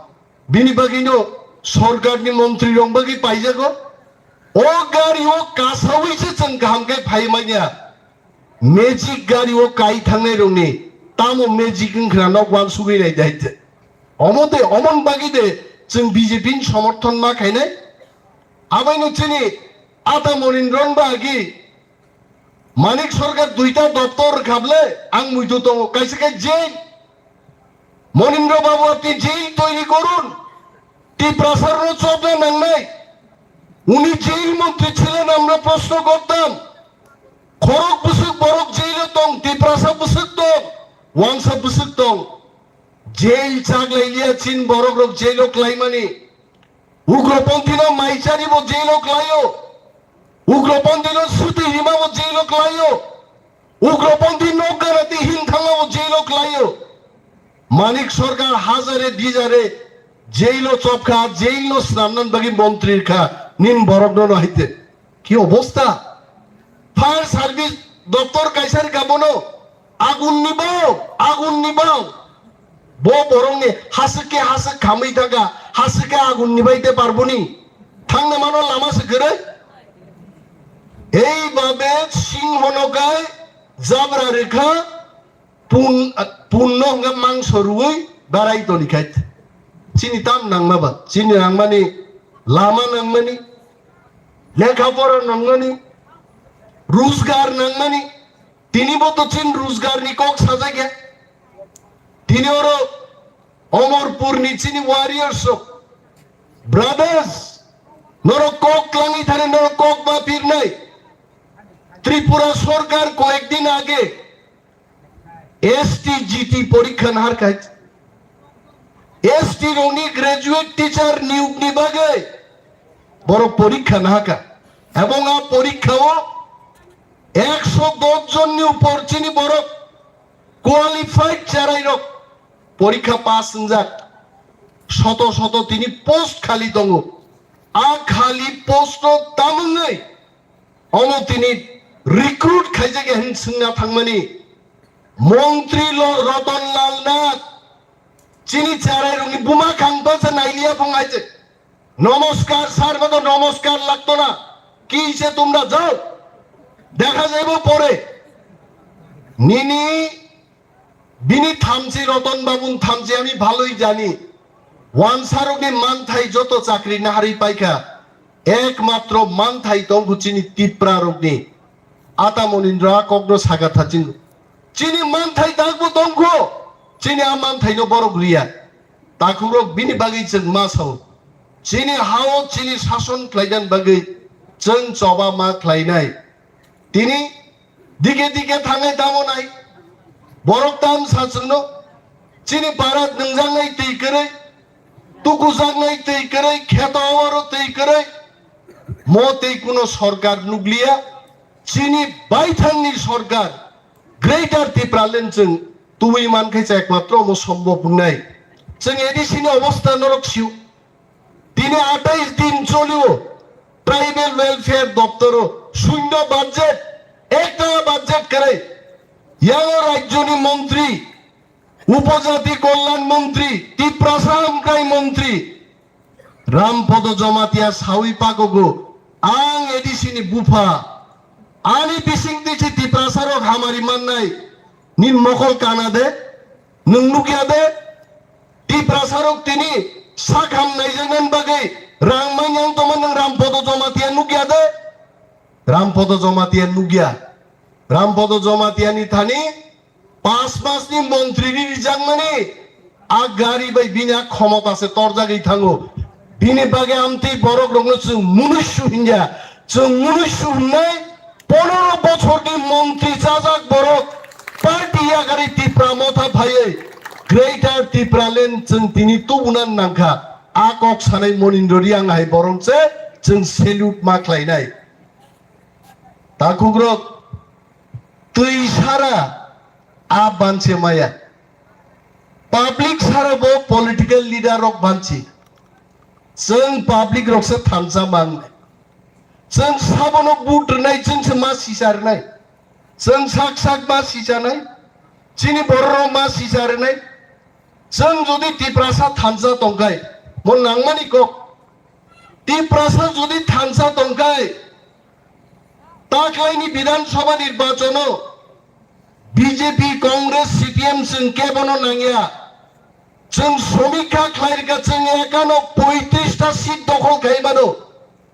Bini bagwino sorkar ni montri rok bagwi paijago. O gari o kasawi se chwng kaham khe phai manya. Magic gari o kai thangnai rok ni tamo magic wngkhra nok wansugwi nai dai. Omo de, omon bagwi de chwng B J P ni somorthon ma khainai. Abaino chini Ata Monindron ba agi Manik Sarkar duita doptor rwkha ble, ang muitu tongo, kaisa khe jail. Monindra Babu apni jail toiri korun. Tiprasarno chobna nangnai. Uni jail montri ছিলেন, আমরা প্রশ্ন করতাম. Khorok bwswk borok jailo tong, Tiprasa bwswk tong, Wansa bwswk tong. Jail chaglai liya chin borok rok jailo klaimani. Ugroponthi no maichari bo jailo klaio. Ugroponthi no suti rima bo jailo klaio. Ugroponthi no ganati hin thangma bo jailo klaio. Manik Sarkar hazare dijare jailo chopkha, jail no snamnan bagi montri kha, nin borok no no haite. Ki obosta? Fire service doptor kaisa rwkha bono. Agun ni bao, agun ni bao. Bo borok ni haswk khe haswk khamwi thangkha, haswk khe agun ni bai te parboni. Thangna mano lama se kwrwi. Ei babe singho no kai jabra rwkha, pun, pun no hwnkhe mangso rwui barai toni khai. Chini tam nangma ba, chini nangmani lama nangmani, lekha pora nangmani, rujgar nangmani, tini bo to chin rujgar ni kok sajak ya. Tini oro Omorpur ni chini warriors rok, brothers, norok kok langwi thani norok kok ma pirnai. Tripura Sarkar koyek din age S T G T porikha nahar khai. S T rokni graduate teacher niyok ni bagwi borok porikha nahaka. Ebong a porikha o ekso dos jon ni upor chini borok qualified cherai rok porikha pass wngjak. Soto soto tini post khali tongo. A khali post no tamungwi omo tini recruit khaijak ya hin swngna thangmani montri lo Ratan Lal Nath chini cherai rokni buma khang basa nailiya phung aije. নমস্কার স্যার, বলো নমস্কার লাগতো না, কি হইছে তোমরা যাও, দেখা যাইব পরে। Nini, bini thamchi, Ratan Babuni thamchi ami bhaloi jani. Wansarokni manthai joto chakri naharwi paikha, ekmatro manthai tongkhu chini Tiprarokni. Ata Monindra kokno saka thachingo. Chini manthai dagbo tongkho, chini a manthaino borok riya. Takhukrok bini bagwi chwng ma sao. Chini hao chini sason khlaidan bagwi chwng choba ma khlainai. Tini dike dike thangnai tamo nai. Borok tam sa chwngno. Chini parat nwngjaknai twi kwrwi, tukujaknai twi kwrwi, kheto oro twi kwrwi. Mo tei kuno sorkar nukliya, chini baithangni sorkar, Greater Tipraland chwng tubui mankhe cha ekmatro omo sombhob wngnai. Chwng A D C ni obostha norok sio. Tini atais din cholio, Tribal Welfare Doptoro shunyo budget, ekta budget kwrwi. Yang rajyoni montri, Upojati Kolyan Montri, Tiprasa Hamkrai Montri, Rampodo Jomatia sawi pakogo, ang A D C ni bupha, ani bising twi se Tiprasa rok hamari mannai, nin mokol kana de, nwng nukya de, Tiprasa rok tini sak ham naijaknani bagwi rang manyang tongma nwng Rampodo Jomatia nukya de, Rampodo Jomatia nukya, Rampodo Jomatia ni thani Pas mas ni montri ni rijakmani a gari bai bini a khomota se torjagwi thango. Bini bagwi amtwi borok rokno chwng munusu hinya. Chwng munusu hinnai ponoro bochor ni montri chajak borok party yakarwi Tipra Motha phaiwi Greater Tipraland chwng tini tubuna nangkha. A kok sanai Monindra Reang hai borok se chwng salute ma khlainai. Takhukrok twi sara a banse maya. Public sara bo political leader rok bansi. Chwng public rok se thansa mang. Chwng sabono vote rwnai, chwng se ma sisa rwnai. Chwng sak sak ma sisa nai. Chini borok rok ma sisa rwnai. Chwng jodi Tiprasa thansa tongkai, mo nangmani kok. Tiprasa jodi thansa tongkai, taklaini Bidhan Sabha nirbachano B J P, Congress, C P M chwng kebono nangya. Chwng somikha khlairikha, chwng ekano poitrista seat dokhol khaimano,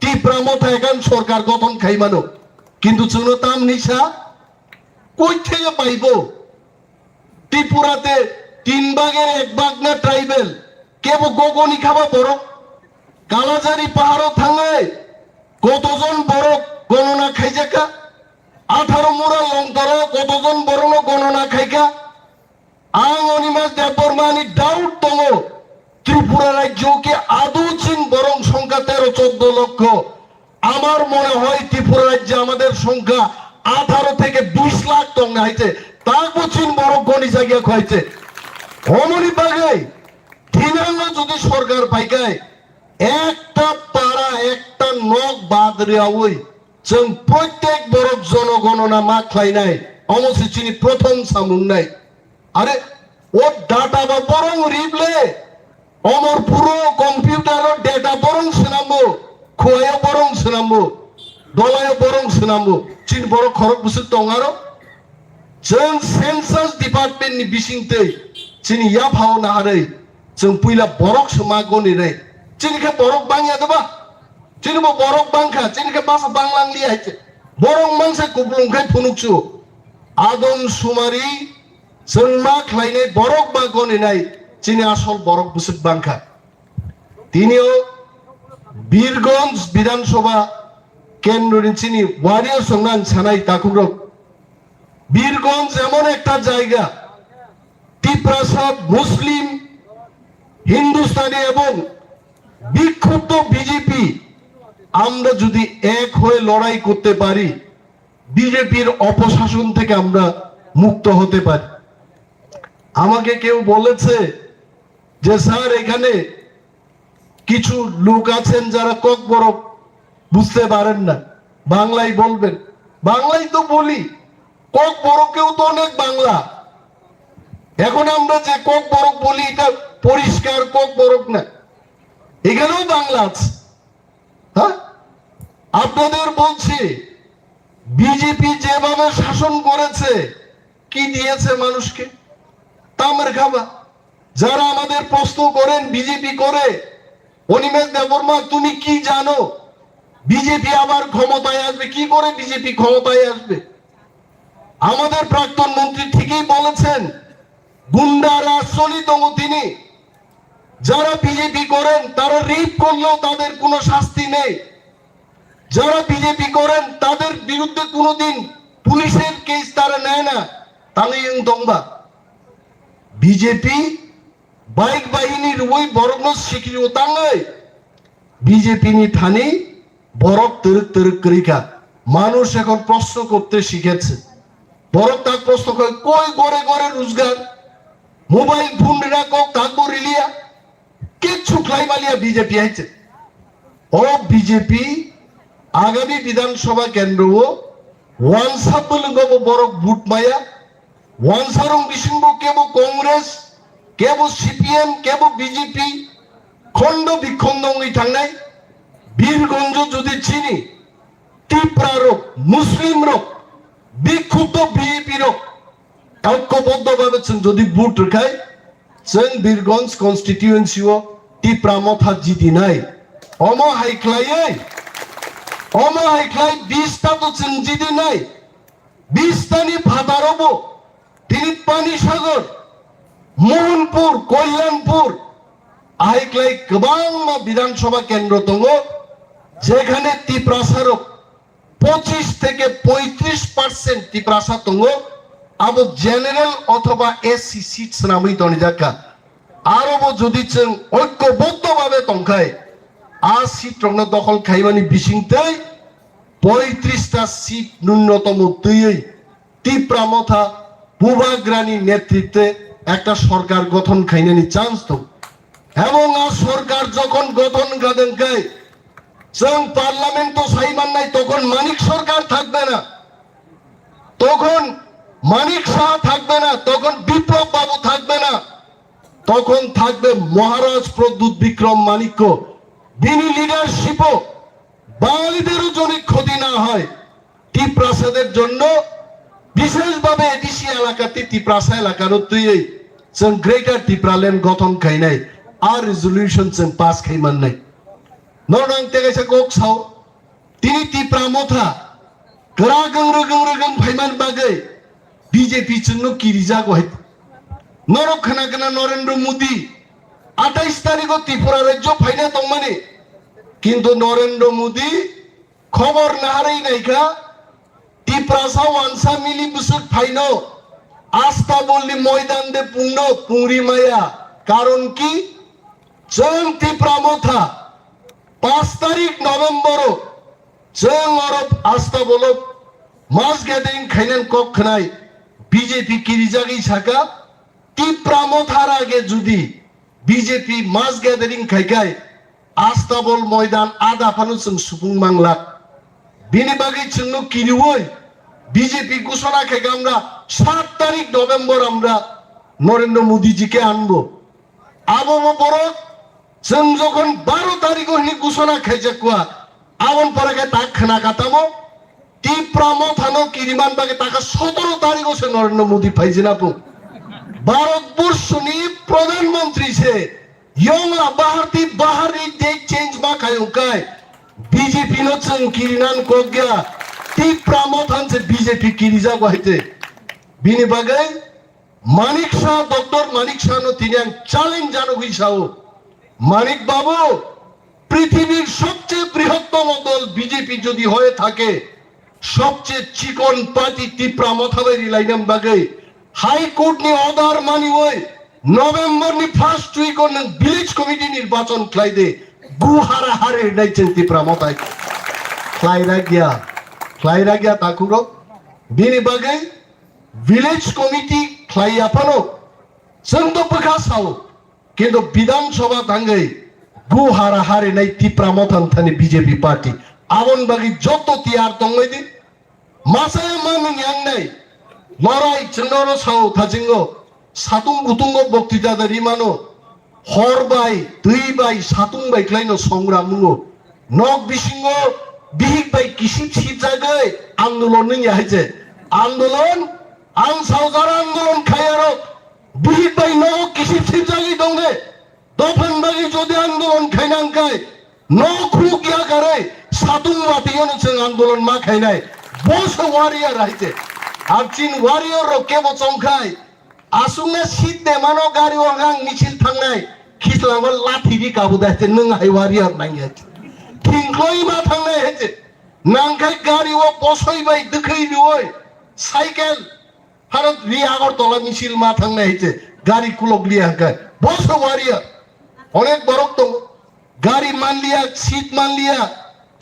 Tipra Motha ekhan sorkar gothon khaimano. Kintu chwngno tamni sa, koithai paibo? Tripura te tin bagor ek bag na tribal, kebo gogoni khaba borok. Kalajari paharo thangai kotojon borok gonona khaijakha, atharo mura longtaro kotojon borokno gonona khaikha. Ang Animesh Debbarma ni doubt tongo, Tripura rajyo ke adu chin borok songkha tero choddo lokho. আমার মনে হয় ত্রিপুরা রাজ্যে আমাদের সংখ্যা আঠারো থেকে বিশ lakh tong na hai se, takbo chin borok goni jagya khwai se. Omoni bagwi thinangno jodi sorkar phaikai, ekta para, ekta nok bad rwyaui chwng protek borok jonogonona ma khlainai, omo se chini prothom samung nai. Are, o data ba borong rible, omor puro computer o data borong swnambo, khuayo borong swnambo, dolayo borong swnambo, chini borok khorok bwswk tong aro. Chwng census department ni bising twi chini yaphao naharwi chwng puila borok se ma goni rwi. Chini khe borok bangya de ba? Chini bo borok bangkha, chini khe basa banglang liya hai se. Borok mangsa kuplung khai phunukchu. Adom sumari chwng ma khlainai borok ma goninai chini asol borok bwswk bangkha. Tinio Birgonj Bidhan Sabha kendroni chini warriors rokno ang sanai takhukrok. Birgonj emon ekta jaiga, Tiprasa, Muslim, Hindustani ebong বিক্ষুব্ধ বিজেপি, আমরা যদি এক হয়ে লড়াই করতে পারি, বিজেপির অপশাসন থেকে আমরা মুক্ত হতে পারি। আমাকে কেউ বলেছে যে, "স্যার, এখানে কিছু লোক আছেন যারা ককবরক বুঝতে পারেন না, বাংলায় বলবেন।" বাংলায় তো বলি, ককবরকেও তো অনেক বাংলা। এখন আমরা যে ককবরক বলি, এটা পরিষ্কার ককবরক না, এখানেও বাংলা আছে। হ্যাঁ, আপনাদের বলছি, বিজেপি যেভাবে শাসন করেছে, কি দিয়েছে মানুষকে? তামার খাবা। যারা আমাদের প্রশ্ন করেন বিজেপি করে, অনিমেষ দেববর্মা, তুমি কি জানো? বিজেপি আবার ক্ষমতায় আসবে, কি করে বিজেপি ক্ষমতায় আসবে? আমাদের প্রাক্তন মন্ত্রী ঠিকই বলেছেন, গুন্ডা রাজ চলি তঙ্গ তিনি। যারা বিজেপি করেন তারা রেপ করলেও তাদের কোনো শাস্তি নেই। যারা বিজেপি করেন তাদের বিরুদ্ধে কোনোদিন পুলিশের কেস তারা নেয় না। Tangwi wng tongba BJP bike বাহিনী রুই বরংনো সিকিরিও তাঙ্গই BJP ni thani Borok twrwk twrwk kwrwi kha. Manush ekhon proshno korte shikheche. Borok tak proshno khlai, koi gore gore rojgar? Mobile phone rina kok takbo riliya. Kichu khlai maliya B J P hai se. O B J P agami Bidhan Sabha kendro o wansa bwlwngo bo borok vote maya. Wansarong bisingo kebo Congress, kebo C P M, kebo B J P, khondo bikhondo wngwi thangnai. Birgonjo jodi chini Tipra rok, Muslim rok, bikhupto B J P rok, oikoboddo babe chwng jodi vote rwkhai, chwng Birgonj constituency o Tipra Motha jidinai. Omo hai khlaiwi, omo hai khlai bista to chwng jidinai. Bistani phataro bo tini Panisagar, Mohanpur, Kalyanpur, ahai khlai kwbangma Bidhan Sabha kendro tongo, jekhane Tiprasa rok pochish theke poitrish percent Tiprasa tongo, abo general othoba S C seat swnamwi tonijak kha. Aro bo jodi chwng oikoboddo babe tongkhai, a seat rokno dokhol khaimani bisingtwi poitrish ta seat nunnotomo twiwi Tipra Motha Bubagrani netritwe ekta sorkar gothon khainani chance tongo. Ebong a sorkar jokhon gothon kha dengkhai, chwng parliament o sai mannai, tokhon Manik Sarkar thakbe na, tokhon Manik Saha thakbe na, tokhon Biplab Babu thakbe na, tokhon thakbe Maharaj Pradyut Bikram Manikya. Bini leadership o Bangalidero joni khoti na hoy, Tiprasader jonno, bishesh bhabe A D C elakate Tiprasa elakano twiwi chwng Greater Tipraland gothon khainai, a resolution chwng pass khai mannai. Norno ang tei kaisa kok sao, tini Tipra Motha kwrak wng rwgwng rwgwng phaiman bagwi B J P chwngno kirijago hai. Norok khna khna Narendra Modi atais tarikho Tripura rajyo phaina tongmani, kintu Narendra Modi khobor naharwi naikha, Tiprasa wansa mili bwswk phaino Astabolni moidan de pungno pungri maya. Karon ki? Chwng Tipra Motha paanch tarik November o chwng oro Astabolo mass gathering khainan kok khnai B J P kirijagwi saka, Tipra Motha rage judi B J P mass gathering khai khai Astabol moidan ada phano chwng supung manglak. Bini bagwi chwngno kiriwi B J P gusona khai kha amra saat tarik November amra Narendra Modi ji ke anbo. Abo bo borok chwng jokhon baro tarikho hwnwi gusona khaijak kha, aboni pore khe tak khna kha tamo Tipra Mothano kiriman bagwi taka sotoro tarikho se Narendra Modi phaijina pung. Bharat Borshoni Pradhan Mantri se yongla baharti baharni date change ma khai wngkai B J P no chwng kirinan kokya Tipra Mothan se B J P kirijago haite. Bini bagwi Manik Saha, Doctor Manik Saha no tini ang challenge janogwi sao, Manik Babu, পৃথিবীর সবচেয়ে বৃহত্তম দল বিজেপি যদি হয়ে থাকে, সবচেয়ে চিকন পার্টি তিপ্রা মথা bai rilainani bagwi High Court ni order maniwi November ni first week o nwng village committee nirbachon khlai de, gu hara hari nai chwng Tipra Mothai khlai ragya, khlai ragya takhurok. Bini bagwi village committee khlai ya phano chwng to bwkha sao, kintu Bidhan Sabha thangwi gu hara hari nai Tipra Mothani thani B J P party. Aboni bagwi joto tiyar tongwi di. Masa manung yang nai. Lorai chwngno ro sao thajingo. Satung butungo boktita da rimano. Hor bai, twi bai, satung bai khlaino songram wngo. Nok bisingo bihik bai kisip sipjagwi andolon wngya hai je. Andolon, ang saojar andolon khaiyarok bihik bai nogo kisip sipjagwi tongde. Dophani bagwi jodi andolon khainang khai, nok khuk yakarwi satung watwi ono chwng andolon ma khainai. Bo se warrior hai je. Ar chin warrior rok kebo chongkhai, aswkna seat de mano gari o rang misil thangnai, khislama lathi ri kabu da hai je, nwng hai warrior nang ya je. Thingkloi ma thangnai hai je. Nang khai gari o bosoi bai dwkhwi rioi, cycle, Bharat ri Agartala misil ma thangnai hai je, gari kulok liya hwnkhe. Bo se warrior. Onek borok tongo. Gari manliya, seat manliya,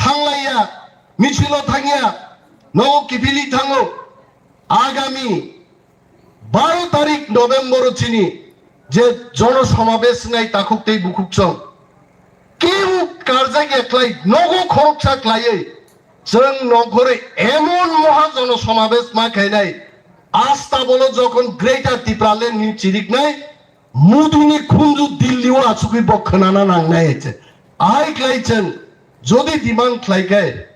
thanglaiya, michilo thangya, nogo kiphilwi thango. Agami baro tarik November o chini je jono somabesh wngnai takhuk tei bukhuk chwng. Kebo karjakya khlai nogo khoroksa khlaiwi chwng nongkhorwi emon moha jono somabesh ma khainai. Asta bolo jokhon Greater Tipraland ni chiriknai Modi ni khunju Delhi o achugwi bo khwnana nangnai hai se. Ahai khlai chwng jodi demand khlai khe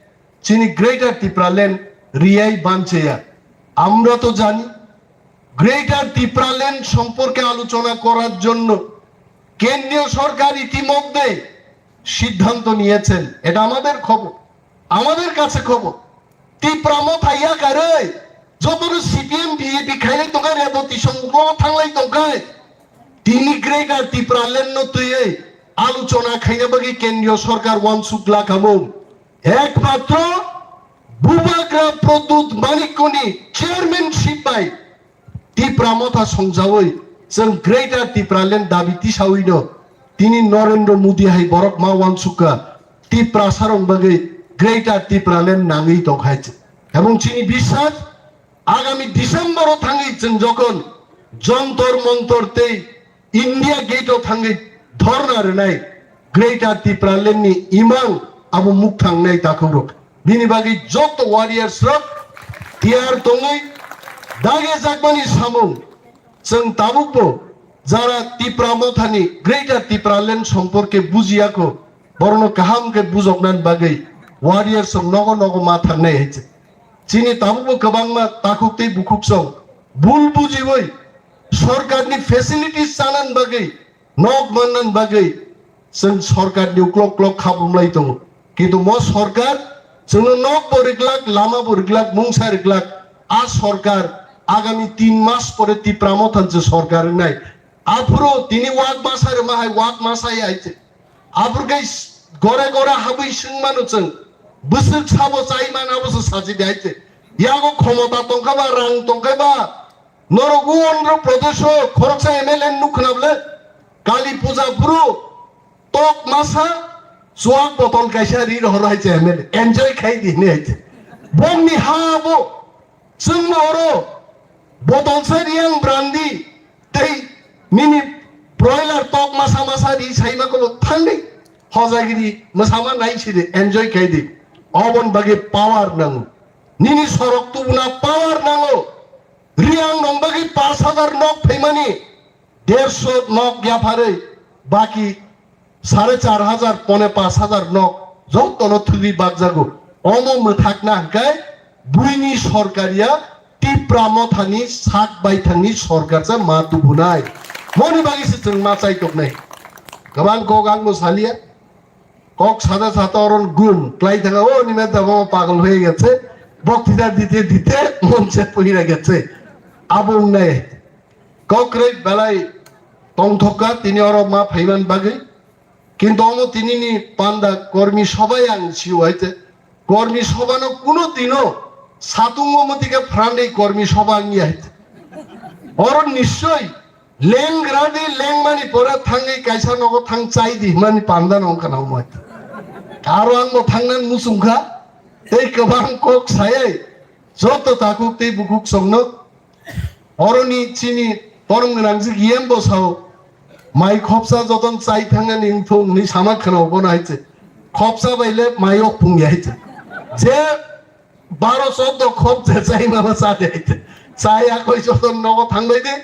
chini Greater Tipraland riyai bancheya. আমরা তো জানি, গ্রেটার টিপ্রাল্যান্ড সম্পর্কে আলোচনা করার জন্য কেন্দ্রীয় সরকার ইতিমধ্যে সিদ্ধান্ত নিয়েছেন। এটা আমাদের খবর, আমাদের কাছে খবর। Tipra Motha yakarwi jotono C P M B J P khailai tongkha, Reboti songmuklo thanglai tongkha. Tini Greater Tipraland no twiwi alochona khaina bagwi kendriyo sorkar uansuk lakamung. Ekmatro Bubagra Pradyut Manikyani chairmanship bai Tipra Motha songjawi chwng Greater Tipraland dabi tisawino tini Narendra Modi hai borok ma uansukha Tiprasarok bagwi Greater Tipraland nangwi tongkhai. Ebong chini biswas agami December o thangwi chwng jokhon Jontor Montor tei India Gate o thangwi dhorna rwnai Greater Tipraland ni imang abo mukthang nai takhukrok. Bini bagwi joto warriors rok tiyar tongwi dage jakmani samung chwng tabukbo jara Tipra Mothani Greater Tipraland somporke bujiyakho borokno kaham khe bujoknani bagwi warriors rok nogo nogo ma thangnai hai se. Chini tabukbo kwbangma takhuk tei bukhuk song bul bujiwi sorkarni facilities chanani bagwi nok mannani bagwi chwng sorkarni uklok uklok khabrumlai tongo. Kintu mo sorkar chwngno nok bo riklak, lama bo riklak, mungsa riklak. A sorkar agami tin mas pore Tipra Motha se sorkar wngnai. Aphuru tini wak masa rwma hai wak masa ya hai se. Aphuru khe gore gore habwi swngmano chwng. Bwswk sabo chai man abo se sachi de hai se. Yago khomota tongkha ba, rang tongkha ba, norok o Andhra Pradesh o khoroksa M L A nuk khna bwle, Kali puja phuru tok masa chuak botol kaisa ri rohor hai se M L A, enjoy khai di hinwi hai se. Bongni ha bo chwngno oro botol se riyang brandi tei nini broiler tok masa masa ri saima kobo thangdi hojagiri mwsama nai sidi enjoy khai di. Obon bagwi power nango, nini sorok tubuna power nango. Riyang nong bagwi pash hajar nok phaimani, derso nok yapharwi baki sare char hajar pone pash hajar nok jotono thwgwi bakjago. Omo mwthakna hwnkhe buini sorkar ya, Tipra Mothani sak baithangni sorkar se ma tubunai. Moni bagwi se chwng ma chai toknai. Kwbang kok ang bo saliya. Kok sada sada oron gum klai thanga, "O nime dabo pagol hoye getse, boktita dite dite mon se pohira getse." Abo wngnai. Kokrek belai tongthokka tini oro ma phaiman bagwi. Kintu omo tinini panda kormi sobai ang siu hai te. Kormi sobano kuno dino satungo motike phrandei kormi soba wngya hai te. Oro nischoi lengra di lengmani pore thangwi kaisa nogo thang chai di hwnmani panda no wngkha na omo hai te. Aro ang bo thangnan muchungkha tei kwbang kok sayai joto takhuk tei bukhuk songno Oroni chini torom gwnang jik yem bo sao. Mai khopsa joton chai thangnani wngthung hwnwi sama khwnao bono hai se. Khopsa bai le mai ok phung ya hai se. Je baro choddo khop je chai mama cha de hai se. Chai akoi joton nogo thang bai de.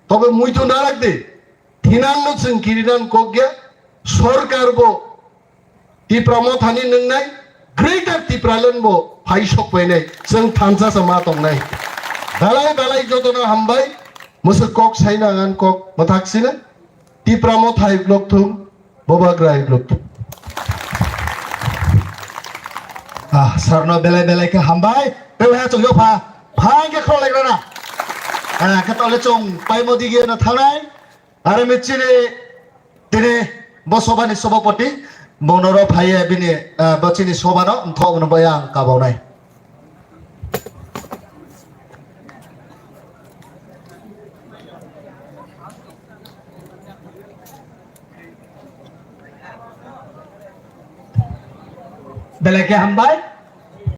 Tobe muitu narak de. Thinangno chwng kirinan kok ya. Sorkar bo Tipra Mothani nwngnai, Greater Tipraland bo phai sok painai, chwng thansa sa ma tongnai. Belai belai jotono hambai, mwswk kok saina ang kok mwthak sino, Tipra Motha hai blok thung, Bubagra hai blok thung. Ah, sarno belai belai khe hambai, tei ha chwng yo pha, pha khe khol legrana. Ah, khe tole chwng paimo dige na thanai, Aro michini tini bo sobani sobapoti, bongno ro phaiye bini, ah, bo chini sobano mthok no boya ang kabawnai. Belai khe hambai.